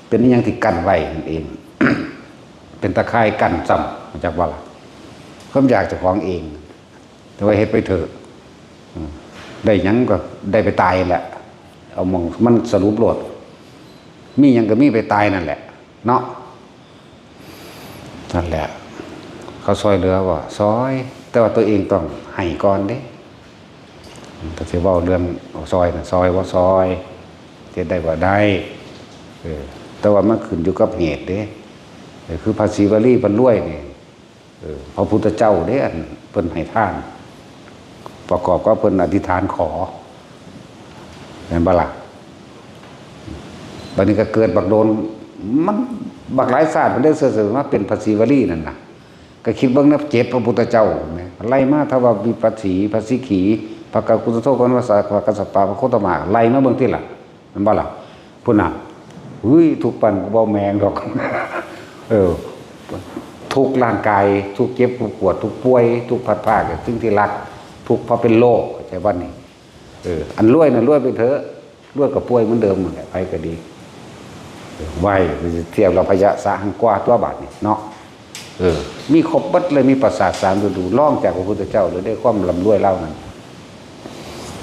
เป็นอิหยังที่กั้นไว้นั่นเอง เป็นตะข่ายกั้นซ้ำ รู้จักบ่ล่ะ ความอยากเจ้าของเอง แต่ว่าเฮ็ดไปเถอะ อืม ได้หยังก็ได้ไปตายแหละ เอาหม่องมันสรุปโลด มีหยังก็มีไปตายนั่นแหละ เนาะ นั่นแหละ เขาซอยเหลือบ่ ซอย แต่ว่าตัวเองต้องให้ก่อนเด้ ก็สิเว้าเรื่องซอยน่ะ ซอยบ่ซอย เฮ็ดได้บ่ได้ เออ แต่ว่ามันขึ้นอยู่กับเหตุเด้ เออ คือพระศรีวลีเพิ่นรวยนี่ เออ พระพุทธเจ้าเด้ อันเพิ่นให้ทาน ประกอบกับเพิ่นอธิษฐานขอ แม่นบ่ล่ะ บัดนี้ก็เกิดบักโดน มันบักหลายชาติมันได้เสื่อมมาเป็นพระศรีวลีนั่นน่ะ ก็คิดเบิ่งนะ เจ็ดพระพุทธเจ้าแหม ไล่มา ทววิปัสสี พระสิกขี พระกัสสปะ พระโคตมะ ไล่มาเบิ่งติล่ะ แม่นบ่ล่ะ พุ้นน่ะ เฮ้ย ทุกข์ปานก็บ่แม่นดอก เออ ทุกข์ร่างกาย ทุกข์เจ็บ ทุกข์ปวด ทุกข์ป่วย ทุกข์พลัดพรากจากสิ่งที่รัก ทุกข์เพราะเป็นโรค เข้าใจบ่นี่ เออ อันรวยน่ะรวยไปเถอะ รวยก็ป่วยเหมือนเดิมนั่นแหละ ไผก็ดี เออ ไหว้ เทียบแล้วพยะสะหัง กว่าตัวบาดนี่เนาะ เออ มีครบเบิดเลย มีประสาทสามฤดู รองจากพระพุทธเจ้าเลย ได้ความร่ำรวยลาวนั่น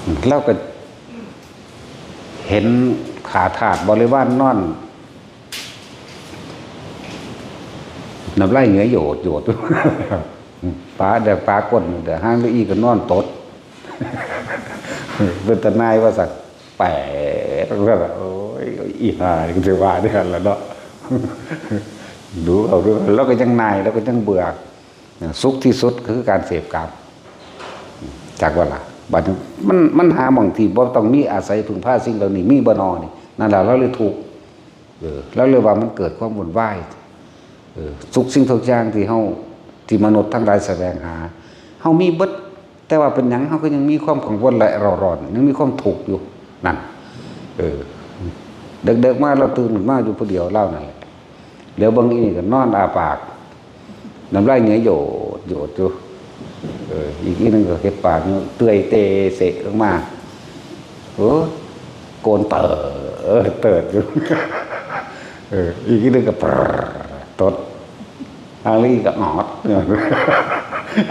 อืม ลาวก็เห็นข้าทาสบริวารนอน น้ำลายเหงื่อโยดโยด ปลาเด้อ ปลาก้นเด้อ หางเด้อ อีก็นอนตด เป็นตาหน่ายว่าซั่น แปลกว่าซั่น โอ้ย อีห่านี่ก็สิว่าเด้อหั่นล่ะเนาะ ดูเอา ดูเอา แล้วก็ยังหน่าย แล้วก็ยังเบื่อ สุขที่สุดคือการเสพกาม จักว่าล่ะ บัดนี้มัน มันหาหม่องที่บ่ต้องมีอาศัยพึ่งพาสิ่งเหล่านี้ มีบ่นอนี่ นั่นล่ะ ลาวเลยทุกข์ เออ ลาวเลยว่ามันเกิดความวุ่นวาย เออ ทุกสิ่งทุกอย่างที่เฮา ที่มนุษย์ทั้งหลายแสวงหา เฮามีเบิด แต่ว่าเป็นหยังเฮาก็ยังมีความกังวลและเร่าร้อน ยังมีความทุกข์อยู่ นั่น เออ เดิกๆมาลาวตื่นขึ้นมาอยู่ผู้เดียวลาวนั่นแหละ เหลียวเบิ่งอีนี่ก็นอนอ้าปาก น้ำลายเหงื่อโยดโยดอยู่ เออ อีกอีหนึ่งก็เฮ็ดปากอยู่ เตื่อยเตเสะลงมา โอ้ โกนเต๋อเติดอยู่ เออ อีกอีหนึ่งก็ปรดตด ทางนี้ก็ออด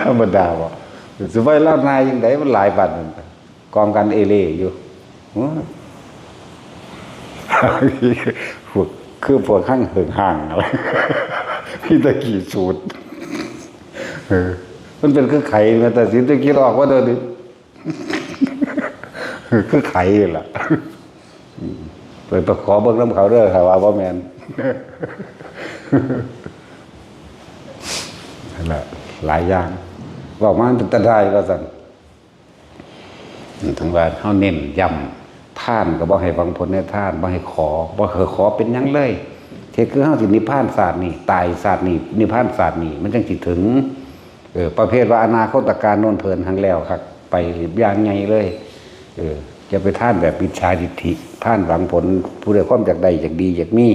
ธรรมดาบ่ สิไปลาวนายังไง มันหลายบาดนั่น กองกันเอเล่อยู่ โอ้ย พวก คือพวกห้างเหิงห้างอะไร มีแต่ขี้สูด เออ มันเป็นคือไข่นะ แต่สินจะคิดออกว่าเดี๋ยวนี้ คือไข่ล่ะ ไป ไปขอเบิ่งนำเขาเด้อ ถ้าว่าบ่แม่น นั่นแหละ หลายอย่าง เว้ามามันเป็นตาได้ว่าซั่น ถึงว่าเฮาเน้นย้ำ ทานก็บ่ให้หวังผลในทาน บ่ให้ขอ บ่ให้ขอเป็นหยังเลย เฮ็ดคือเฮาสินิพพานชาตินี้ ตายชาตินี้ นิพพานชาตินี้ มันจังสิถึง เออ ประเภทว่าอนาคตการโน่นเถินหั้นแล้วคัก ไปอย่างใหญ่เลย เออ อย่าไปทานแบบมิจฉาทิฏฐิ ทานหวังผล ผู้ใดความอยากได้ อยากดี อยากมี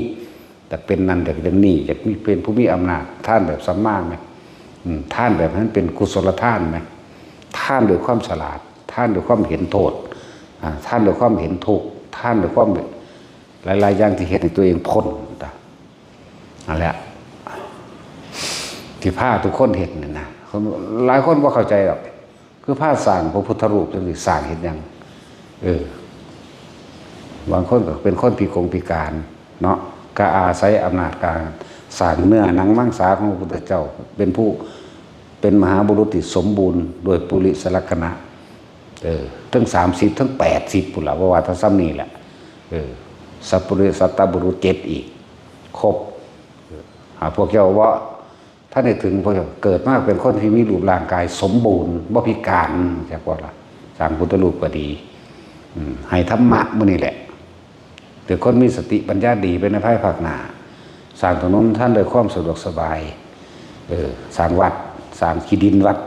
อยากเป็นนั่น อยากเป็นนี่ อยากมี เป็นผู้มีอำนาจ ทานแบบสัมมาไหม อืม ทานแบบนั้นเป็นกุศลทานไหม ทานด้วยความฉลาด ทานด้วยความเห็นโทษ อ่า ทานด้วยความเห็นทุกข์ ทานด้วยความ หลายๆอย่างที่เฮ็ดให้ตัวเองพ้นนะ นั่นแหละ ที่พาทุกคนเฮ็ดนี่นะ หลายคนบ่เข้าใจดอก คือพาสร้างพระพุทธรูปจังซี่ สร้างเฮ็ดหยัง เออ บางคนก็เป็นคนพิกงพิการเนาะ ก็อาศัยอำนาจการสร้างเนื้อหนังมังสาของพระพุทธเจ้า เป็นผู้ เป็นมหาบุรุษที่สมบูรณ์โดยปุริสลักษณะ เออ ทั้งสามสิบ ทั้งแปดสิบ พุ้นล่ะ บ่ว่าแต่ส่ำนี้แหละ เออ สัพพุริสัตตบุรุษเจ็ดอีก ครบ เออ หาพวกเจ้าว่า ถ้าได้ถึงพวกเจ้าเกิดมาเป็นคนที่มีรูปร่างกายสมบูรณ์ บ่พิการ จักว่าล่ะ สร้างพุทธรูปก็ดี อืม ให้ธรรมะมื้อนี้แหละ แต่คนมีสติปัญญาดีไปในภายภาคหน้า สร้างถนนทางด้วยความสะดวกสบาย เออ สร้างวัด สร้างขี้ดินวัด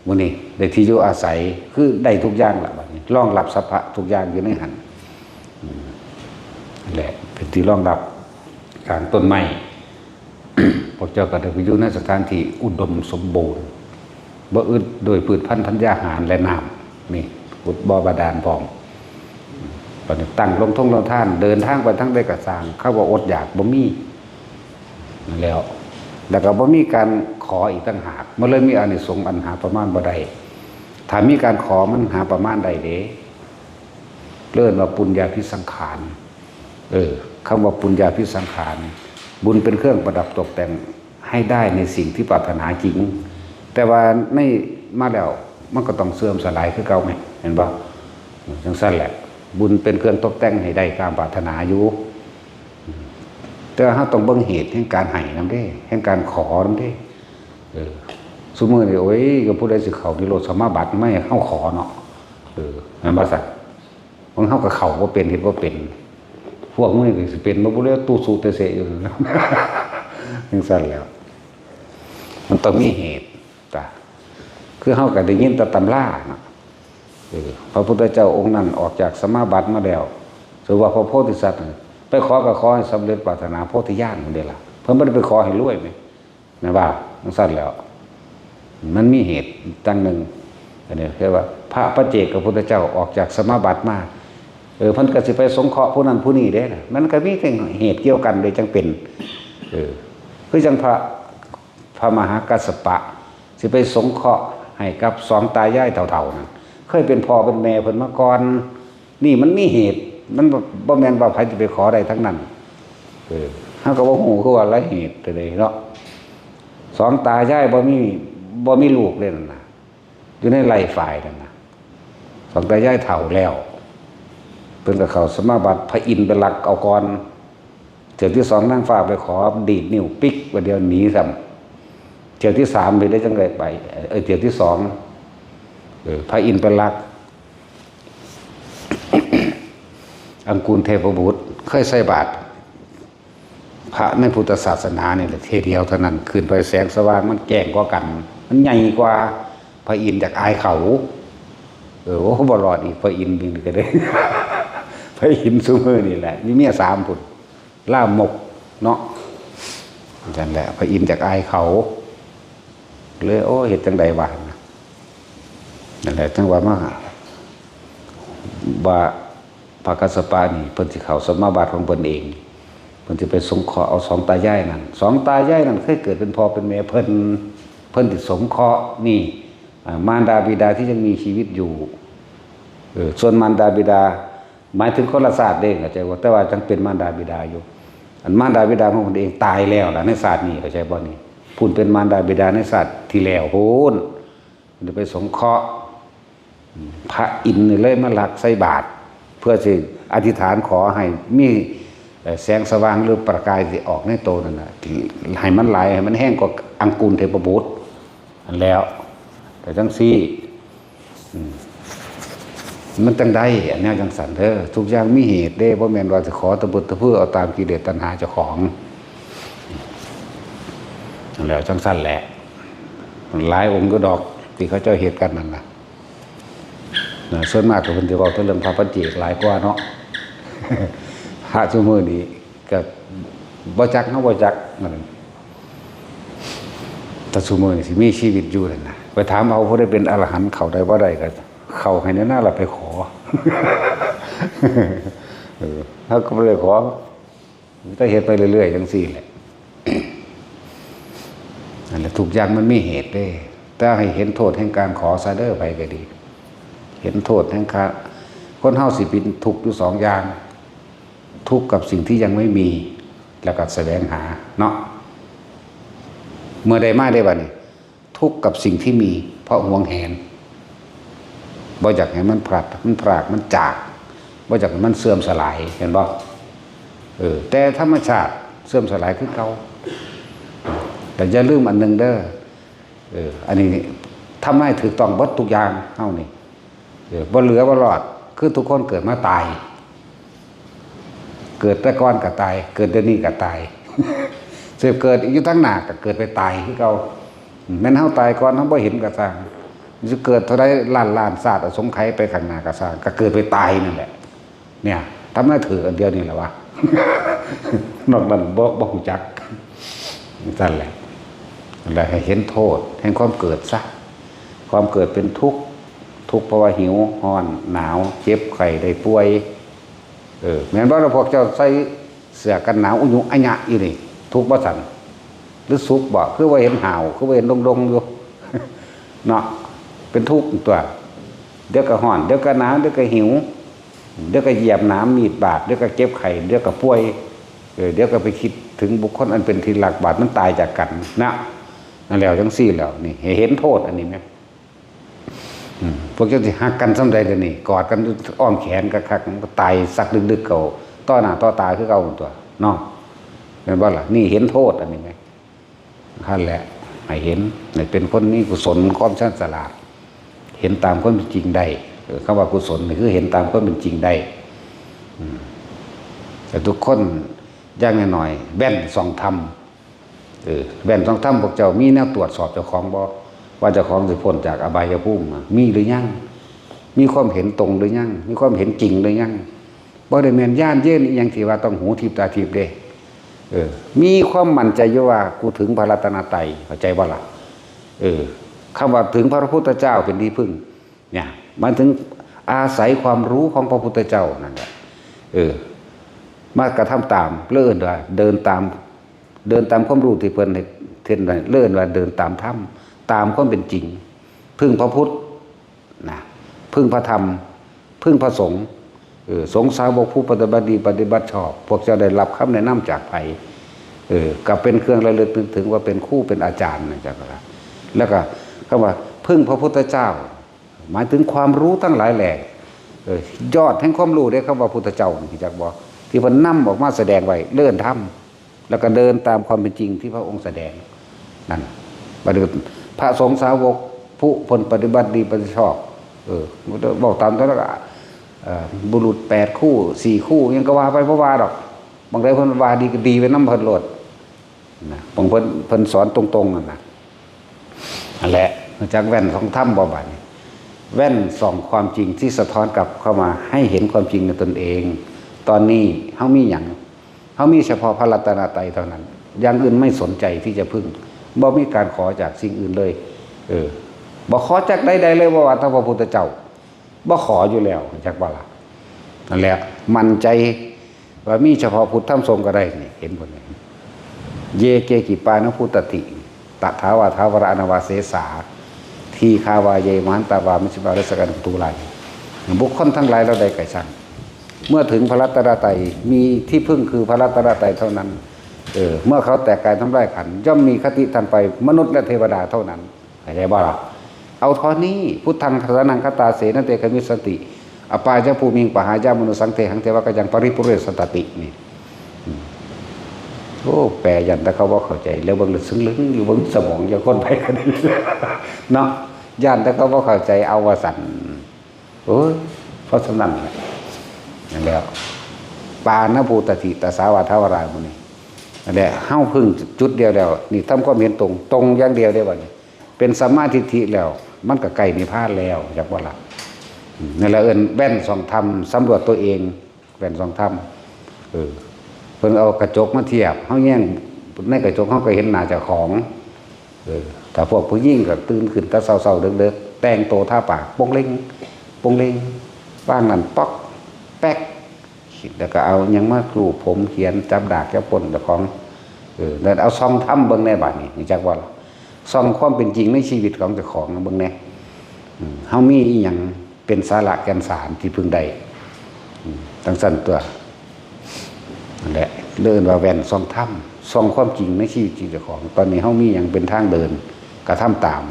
มื้อนี้ได้ที่อยู่อาศัย คือได้ทุกอย่างละบัดนี้ รองรับสรรพะทุกอย่างอยู่ในหั่น อืม นั่นแหละ เป็นที่รองรับ กลางต้นไม้ พวกเจ้าก็ได้ไปอยู่ในสถานที่อุดมสมบูรณ์ บ่อึดโดยพืชพันธุ์ธัญญาหารและน้ำ นี่ ขุดบ่อบาดาลพร้อม บัดนี้ตั้งโรงทงโรงทาน เดินทางไปทางใดก็สร้าง คำว่าอดอยากบ่มี นั่นแล้ว แล้วก็บ่มีการขออีกต่างหาก มันเลยมีอานิสงส์อันหาประมาณบ่ได้ ถ้ามีการขอมันหาประมาณได้เด้ เรียกว่าปุญญาภิสังขาร เออ คำว่าปุญญาภิสังขาร บุญเป็นเครื่องประดับตกแต่งให้ได้ในสิ่งที่ปรารถนาจริง แต่ว่าในมาแล้วมันก็ต้องเสื่อมสลายคือเก่าไง เห็นบ่ จังซั่นแหละ บุญเป็นเครื่องตกแต่งให้ได้ตามปรารถนาอยู่ แต่ว่าเราต้องเบิ่งเหตุแห่งการให้นำเด้ แห่งการขอนำเด้ เออ ซุมื้อนี้ โอ้ย ก็ผู้ใดสิเข้านิโรธสมาบัติ มาให้เฮาขอเนาะ เออ แม่นบ่ซั่น ของเฮาก็เข้าบ่เป็น เฮ็ดบ่เป็น พวกมึงนี่ก็สิเป็นบ่ บ่เลยตู้สูเตเสอยู่ จังซั่นแหล้ว มันต้องมีเหตุ จ้ะ คือเฮาก็ได้ยินแต่ตำราเนาะ เออ พระพุทธเจ้าองค์นั้นออกจากสมาบัติมาแล้ว ถือว่าพระโพธิสัตว์น่ะ ไปขอก็ขอให้สำเร็จปรารถนาโพธิญาณนั่นเด้ล่ะ เพิ่นบ่ได้ไปขอให้รวยแหม แม่นบ่ จังซั่นแหล้ว มันมีเหตุตั้งหนึ่ง อันนี้เรียกว่าพระปัจเจกพุทธเจ้าออกจากสมาบัติมา เออ เพิ่นก็สิไปสงเคราะห์ผู้นั้นผู้นี้เด้นะ มันก็มีแต่เหตุเกี่ยวกันเลยจังเป็น เออ คือจังพระ พระมหากัสสปะ สิไปสงเคราะห์ให้กับสองตายายเฒ่าๆนั่น เคยเป็นพ่อเป็นแม่เพิ่นมาก่อน นี่มันมีเหตุ มันบ่ บ่แม่นว่าไผสิไปขอได้ทั้งนั้น เออ เฮาก็บ่ฮู้คือว่าละเหตุใดเนาะ สองตายายบ่มี บ่มีลูกเลยนั่นน่ะ อยู่ในไร่ฝ่ายนั่นน่ะ สองตายายเฒ่าแล้ว เพิ่นก็เข้าสมาบัติ พระอินทร์ไปลักเอาก่อน เทื่อที่สองนางฟ้าไปขอดีดนิ้วปิ๊ก ว่าเดี๋ยวหนีซ้ำ เทื่อที่สามไปได้จังไดไป เอ้ย เทื่อที่สอง เออ พระอินทร์ไปลัก อังกูลเทพบุตร เคยใส่บาตรพระในพุทธศาสนานี่แหละ เทื่อเดียวเท่านั้น ขึ้นไปแสงสว่างมันแจ้งกว่ากัน มันใหญ่กว่า พระอินทร์อยากอายเขา เออ โอ้ บ่รอดอีก พระอินทร์นี่ก็ได้ พระอินทร์ซุมื้อนี่แหละ มีเมียสามพุ้น ลามกเนาะ นั่นแหละ พระอินทร์อยากอายเขา เลย โอ้ เฮ็ดจังใดวะ นั่นแหละ จังว่ามา ว่าพระกัสสปะนี่ เพิ่นสิเข้าสมาบัติของเพิ่นเอง เพิ่นสิไปสงเคราะห์เอาสองตายายนั่น สองตายายนั่นเคยเกิดเป็นพ่อเป็นแม่เพิ่น เพิ่นสิสงเคราะห์นี่ อ่า มารดาบิดาที่ยังมีชีวิตอยู่ เออ ส่วนมารดาบิดา หมายถึงคนละชาติเด้ เข้าใจบ่ แต่ว่ายังเป็นมารดาบิดาอยู่ อันมารดาบิดาของเพิ่นเองตายแล้วล่ะในชาตินี้ เข้าใจบ่นี่ พุ้นเป็นมารดาบิดาในชาติที่แล้วพุ้น เพิ่นจะไปสงเคราะห์ พระอินทร์นี่เลยมาลักใส่บาตร เพื่อสิอธิษฐานขอให้มี เอ่อ แสงสว่างหรือประกายที่ออกในโตนั่นน่ะ ที่ให้มันไหล ให้มันแฮงกว่าอังกูลเทพบุตร อันแล้ว แต่จังซี่ อืม มันจังได้ อันแนวจังซั่นเด้อ ทุกอย่างมีเหตุเด้ บ่แม่นว่าสิขอตะบึดตะพื้อเอาตามกิเลสตัณหาเจ้าของ อันแล้วจังซั่นแหละ หลายองค์อยู่ดอก ที่เขาเจ้าเฮ็ดกันนั่นน่ะ นะ ส่วนมากก็เพิ่นสิเว้าแต่เรื่องพระปัจเจกหลายกว่าเนาะ พระซุมื้อนี้ก็บ่จัก เฮาบ่จัก นั่น แต่ซุมื้อนี้สิมีชีวิตอยู่นั่นน่ะ ไปถามเอาผู้ใดเป็นอรหันต์เข้าได้บ่ได้ก็เข้าให้แน่นาล่ะไปขอ เออ เฮาก็บ่ได้ขอ แต่เฮ็ดไปเรื่อยๆจังซี่แหละ นั่นแหละ ทุกอย่างมันมีเหตุเด้ แต่ให้เห็นโทษแห่งการขอซะเด้อ ไผก็ดี เห็นโทษแห่งการ คนเฮาสิเป็นทุกข์อยู่สองอย่าง ทุกข์กับสิ่งที่ยังไม่มี แล้วก็แสวงหาเนาะ เมื่อได้มาได้บัดนี้ ทุกข์กับสิ่งที่มี เพราะหวงแหน บ่อยากให้มันพลัด มันพราก มันจาก บ่อยากให้มันเสื่อมสลาย เห็นบ่ เออ แต่ธรรมชาติเสื่อมสลายคือเก่า แต่อย่าลืมอันหนึ่งเด้อ เออ อันนี้ทำนายถูกต้องเบิดทุกอย่าง เฮานี่ เออ บ่เหลือบ่รอด คือทุกคนเกิดมาตาย เกิดแต่ก่อนก็ตาย เกิดเดี๋ยวนี้ก็ตาย สิเกิดอยู่ทางหน้าก็เกิดไปตายคือเก่า แม่นเฮาตายก่อน เฮาบ่เห็นก็ซ่าง สิเกิดเท่าใดล้านล้านชาติอสงไขยไปข้างหน้าก็ซ่าง ก็เกิดไปตายนั่นแหละ เนี่ย ทำนายถูกอันเดียวนี่แหละวะ นอกนั้นบ่ บ่ฮู้จัก นั่นแหละ แล้วให้เห็นโทษแห่งความเกิดซะ ความเกิดเป็นทุกข์ ทุกข์เพราะว่าหิว ร้อน หนาว เจ็บไข้ ได้ป่วย เออ แม่นบ่ล่ะ พวกเจ้าใส่เสื้อกันหนาวอุยุอะยะอยู่นี่ ทุกข์บ่ซั่น หรือสุขบ่ คือว่าเห็นหาว คือว่าเห็นดงๆอยู่ เนาะ เป็นทุกข์ตัว เดี๋ยวก็ร้อน เดี๋ยวก็หนาว เดี๋ยวก็หิว เดี๋ยวก็เหยียบหนามมีดบาด เดี๋ยวก็เจ็บไข้ เดี๋ยวก็ป่วย เออ เดี๋ยวก็ไปคิดถึงบุคคลอันเป็นที่รัก บาดมันตายจากกันนะ นั่นแล้วจังซี่แล้ว นี่ให้เห็นโทษอันนี้แหม อืม พวกเจ้าสิฮักกันส่ำใดเดี๋ยวนี้ กอดกันอ้อมแขนคักๆ มันก็ตายสักดึกๆ เก่า ต่อหน้าต่อตาคือเก่าตัวเนาะ แม่นบ่ล่ะ นี่เห็นโทษอันนี้แหม นั่นแหละ ให้เห็น ให้เป็นคนมีกุศล ความฉลาด เห็นตามความเป็นจริงได้ เออ คำว่ากุศลนี่คือเห็นตามความเป็นจริงได้ อืม แต่ทุกคนอย่างน้อยๆ แว่นส่องธรรม เออ แว่นส่องธรรม พวกเจ้ามีแนวตรวจสอบเจ้าของบ่ ว่าเจ้าของสิพ้นจากอบายภูมิน่ะ มีหรือยัง มีความเห็นตรงหรือยัง มีความเห็นจริงหรือยัง บ่ได้แม่นญาณเย็นอีหยังที่ว่าต้องหูทิพย์ตาทิพย์เด้ เออ มีความมั่นใจอยู่ว่ากูถึงพระรัตนตรัย เข้าใจบ่ล่ะ เออ คำว่าถึงพระพุทธเจ้าเป็นที่พึ่ง เนี่ย หมายถึงอาศัยความรู้ของพระพุทธเจ้านั่นแหละ เออ มากระทำตาม เลิศว่าเดินตาม เดินตามความรู้ที่เพิ่นให้ เพิ่นเลิศว่าเดินตามธรรม ตามความเป็นจริง พึ่งพระพุทธ นะ พึ่งพระธรรม พึ่งพระสงฆ์ เออ สงฆ์สาวกผู้ปฏิบัติดีปฏิบัติชอบ พวกเจ้าได้รับคำแนะนำจากไผ เออ ก็เป็นเครื่องระลึกนึกถึงว่าเป็นครูเป็นอาจารย์นะจ๊ะ แล้วก็คำว่าพึ่งพระพุทธเจ้า หมายถึงความรู้ทั้งหลายแหล่ เออ ยอดแห่งความรู้เด้ คำว่าพุทธเจ้านี่จักบ่ ที่เพิ่นนำออกมาแสดงไว้ เลิศธรรม แล้วก็เดินตามความเป็นจริงที่พระองค์แสดง นั่น บัดนี้พระสงฆ์สาวกผู้เพิ่นปฏิบัติดีปฏิบัติชอบ เออ เว้าตามตอนนั้นก็ เอ่อ บุรุษแปดคู่ สี่คู่ หยังก็ว่าไป บ่ว่าดอก บางทีเพิ่นว่าดีก็ดีไปนำเพิ่นโลด นะ บางเพิ่น เพิ่นสอนตรงๆ นั่นนะ นั่นแหละ รู้จักแว่นส่องธรรมบ่บัดนี้ แว่นส่องความจริงที่สะท้อนกลับเข้ามาให้เห็นความจริงในตนเอง ตอนนี้เฮามีหยัง เฮามีเฉพาะพระรัตนตรัยเท่านั้น อย่างอื่นไม่สนใจที่จะพึ่ง บ่มีการขอจากสิ่งอื่นเลย เออ บ่ขอจากใดๆ เลย บ่ว่าแต่พระพุทธเจ้า บ่ขออยู่แล้ว จักบ่ล่ะ นั่นแหละ มั่นใจว่ามีเฉพาะพุทธธรรมสงฆ์ก็ได้นี่ เห็นบ่นี่ เย เก กิปปานะ พุตตะติ ตถาวา ทาวารา อนาวา เสสา ทีฆาวา เย มหันตาวา มัชฌิมา รัสสะกา นุ ปู ตู ลา บุคคลทั้งหลายเหล่าใดก็ช่าง เมื่อถึงพระรัตนตรัย มีที่พึ่งคือพระรัตนตรัยเท่านั้น เออ เมื่อเขาแตกกายทำลายขันธ์ ย่อมมีคติทันไปมนุษย์และเทวดาเท่านั้น เข้าใจบ่ล่ะ เอาเท่านี้ พุทธังสรณังคัจฉามิ เสนะเต ขมิสสันติ อัปปาจะภูมิง ปะหายะมะนุสสัง เทหัง เทวะกะยัง ปะริปุเรสสันตะติ นี่ อืม โอ้ แปลย่านแต่เขาบ่เข้าใจ แล้วเบิ่งลึกซึ้งลึงอยู่ เบิ่งสมองจังคนไปกัน เนาะ ย่านแต่เขาบ่เข้าใจ เอาว่าซั่น โอ้ย เพราะฉะนั้นแหละ นั่นแหละ ปานะ พุตตะติ ตถาวา ทาวารา หมู่นี้ นั่นแหละ เฮาพึ่งจุดเดียวแล้ว นี่ทำความเห็นตรง ตรงอย่างเดียวเด้บัดนี้ เป็นสัมมาทิฏฐิแล้ว มันก็ใกล้นิพพานแล้ว จักบ่ล่ะ อืม นั่นแหละเอิ้นแว่นส่องธรรม สำรวจตัวเอง แว่นส่องธรรม เออ เพิ่นเอากระจกมาเทียบ เฮาแยงในกระจก เฮาก็เห็นหน้าเจ้าของ เออ ถ้าพวกผู้หญิงก็ตื่นขึ้นแต่เช้าๆ เดิกๆ แต่งตัวทาปาก โป่งเล็ง โป่งเล็ง วางนั่น ป๊อก แป๊ก แล้วก็เอาหยังมาลูบผม เขียน จับดาก จับก้นเจ้าของ เออ แล้วเอาส่องธรรมเบิ่งแหน่บัดนี้ รู้จักบ่ล่ะ ส่องความเป็นจริงในชีวิตของเจ้าของเบิ่งแหน่ อืม เฮามีอีหยังเป็นสาระแก่นสารที่พึงได้ อืม จั่งซั่นตั๊ว นั่นแหละ เรียกว่าแว่นส่องธรรม ส่องความจริงในชีวิตเจ้าของ ตอนนี้เฮามีหยังเป็นทางเดิน กระทำตาม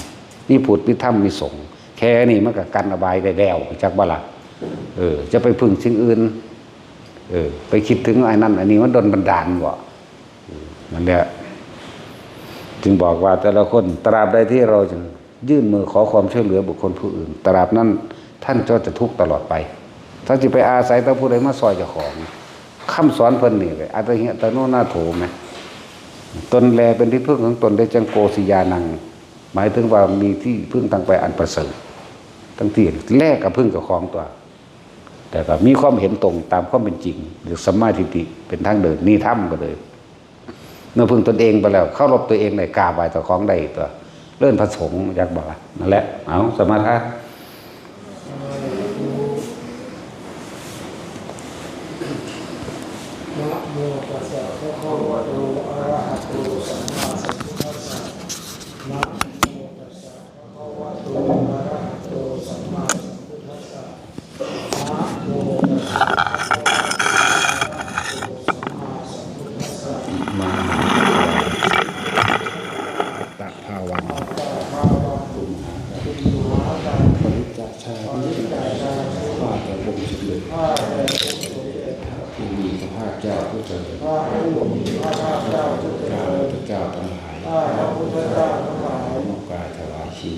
มีพุทธ มีธรรม มีสงฆ์ แค่นี้มันก็กันอบายได้แล้ว จักบ่ล่ะ เออ จะไปพึ่งสิ่งอื่น เออ ไปคิดถึงอันนั้นอันนี้ มันโดนบันดาลบ่ นั่นแหละ จึงบอกว่าแต่ละคน ตราบใดที่เรายังยื่นมือขอความช่วยเหลือบุคคลผู้อื่น ตราบนั้นท่านก็จะทุกข์ตลอดไป ถ้าจะไปอาศัยแต่ผู้ใดมาซอยเจ้าของ คำสอนเพิ่นนี่เลย อัตตหิอัตโนนาโถไหม ตนแลเป็นที่พึ่งของตนได้จังโกสิยานัง หมายถึงว่ามีที่พึ่งทางไปอันประเสริฐ ทั้งที่แลกับพึ่งเจ้าของตั๊ว แต่ก็มีความเห็นตรงตามความเป็นจริง หรือสัมมาทิฏฐิเป็นทางเดิน นี่ธรรมก็เลย เมื่อพึ่งตนเองไปแล้ว เคารพตัวเองได้ กราบไหว้เจ้าของได้ตั๊ว เริ่นพระสงฆ์ จักบ่ล่ะ นั่นแหละ เอา สมาทาน นะโมตัสสะภะคะวะโต อะระหะโต สัมมาสัมพุทธัสสะ นะโมตัสสะภะคะวะโต อะระหะโต สัมมาสัมพุทธัสสะ นะโมตัสสะภะคะวะโต อะระหะโต สัมมาสัมพุทธัสสะ มา ตะภาวัง ตุมหากัง ปริจจชาติ ข้าแต่องค์สมเด็จ พระผู้มีพระภาคเจ้าผู้เจริญ ข้าพระพุทธเจ้าทั้งหลาย ขอมอบกายถวายชี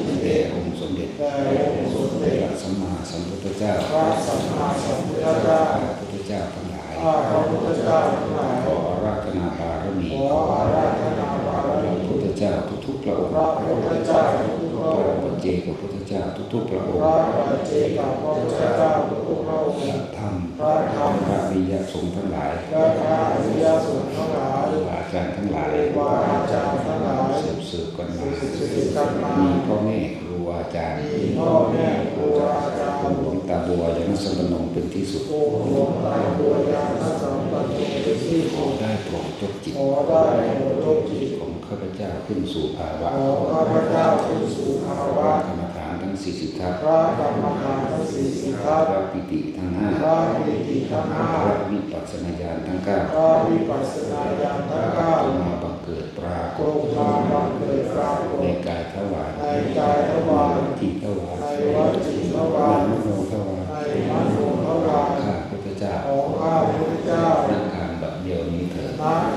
วิต แด่องค์สมเด็จ พระสัมมาสัมพุทธเจ้า ข้าพระพุทธเจ้าทั้งหลาย ข้าพระพุทธเจ้าทั้งหลาย ขออาราธนาบารมี ขออาราธนาบารมี พระพุทธเจ้าทุกๆพระองค์ พระพุทธเจ้าทุกๆพระองค์ พระปัจเจกพุทธเจ้าทุกๆพระองค์ พระปัจเจกพุทธเจ้าทุกๆพระองค์ พระธรรม พระธรรม พระอริยสงฆ์ทั้งหลาย พระอริยสงฆ์ทั้งหลาย ครูบาอาจารย์ทั้งหลาย ครูบาอาจารย์ทั้งหลาย สืบสืบกันมา สืบสืบกันมา มีพ่อแม่ครูอาจารย์ มีพ่อแม่ครูอาจารย์ องค์หลวงตาบัว ยานสัมปันโน เป็นที่สุด องค์หลวงตาบัว ยานสัมปันโน เป็นที่สุด ขอได้โปรดยกจิต ขอได้โปรดยกจิต ของข้าพเจ้าขึ้นสู่ภาวะ ขอข้าพเจ้าขึ้นสู่ภาวะ กรรมฐานทั้งสี่สิบทัศ พระกรรมฐานทั้งสี่สิบทัศ พระปีติทั้งห้า พระปีติทั้งห้า พระวิปัสสนาญาณทั้งเก้า พระวิปัสสนาญาณทั้งเก้า จงมาบังเกิดปรากฏ จงมาบังเกิดปรากฏ ในกายทวาร ในกายทวาร ในวจีทวาร ในวจีทวาร ในมโนทวาร ในมโนทวาร ข้าพุทธเจ้า ของข้าพุทธเจ้า ณ การบัดเดี๋ยวนี้เถิด ณ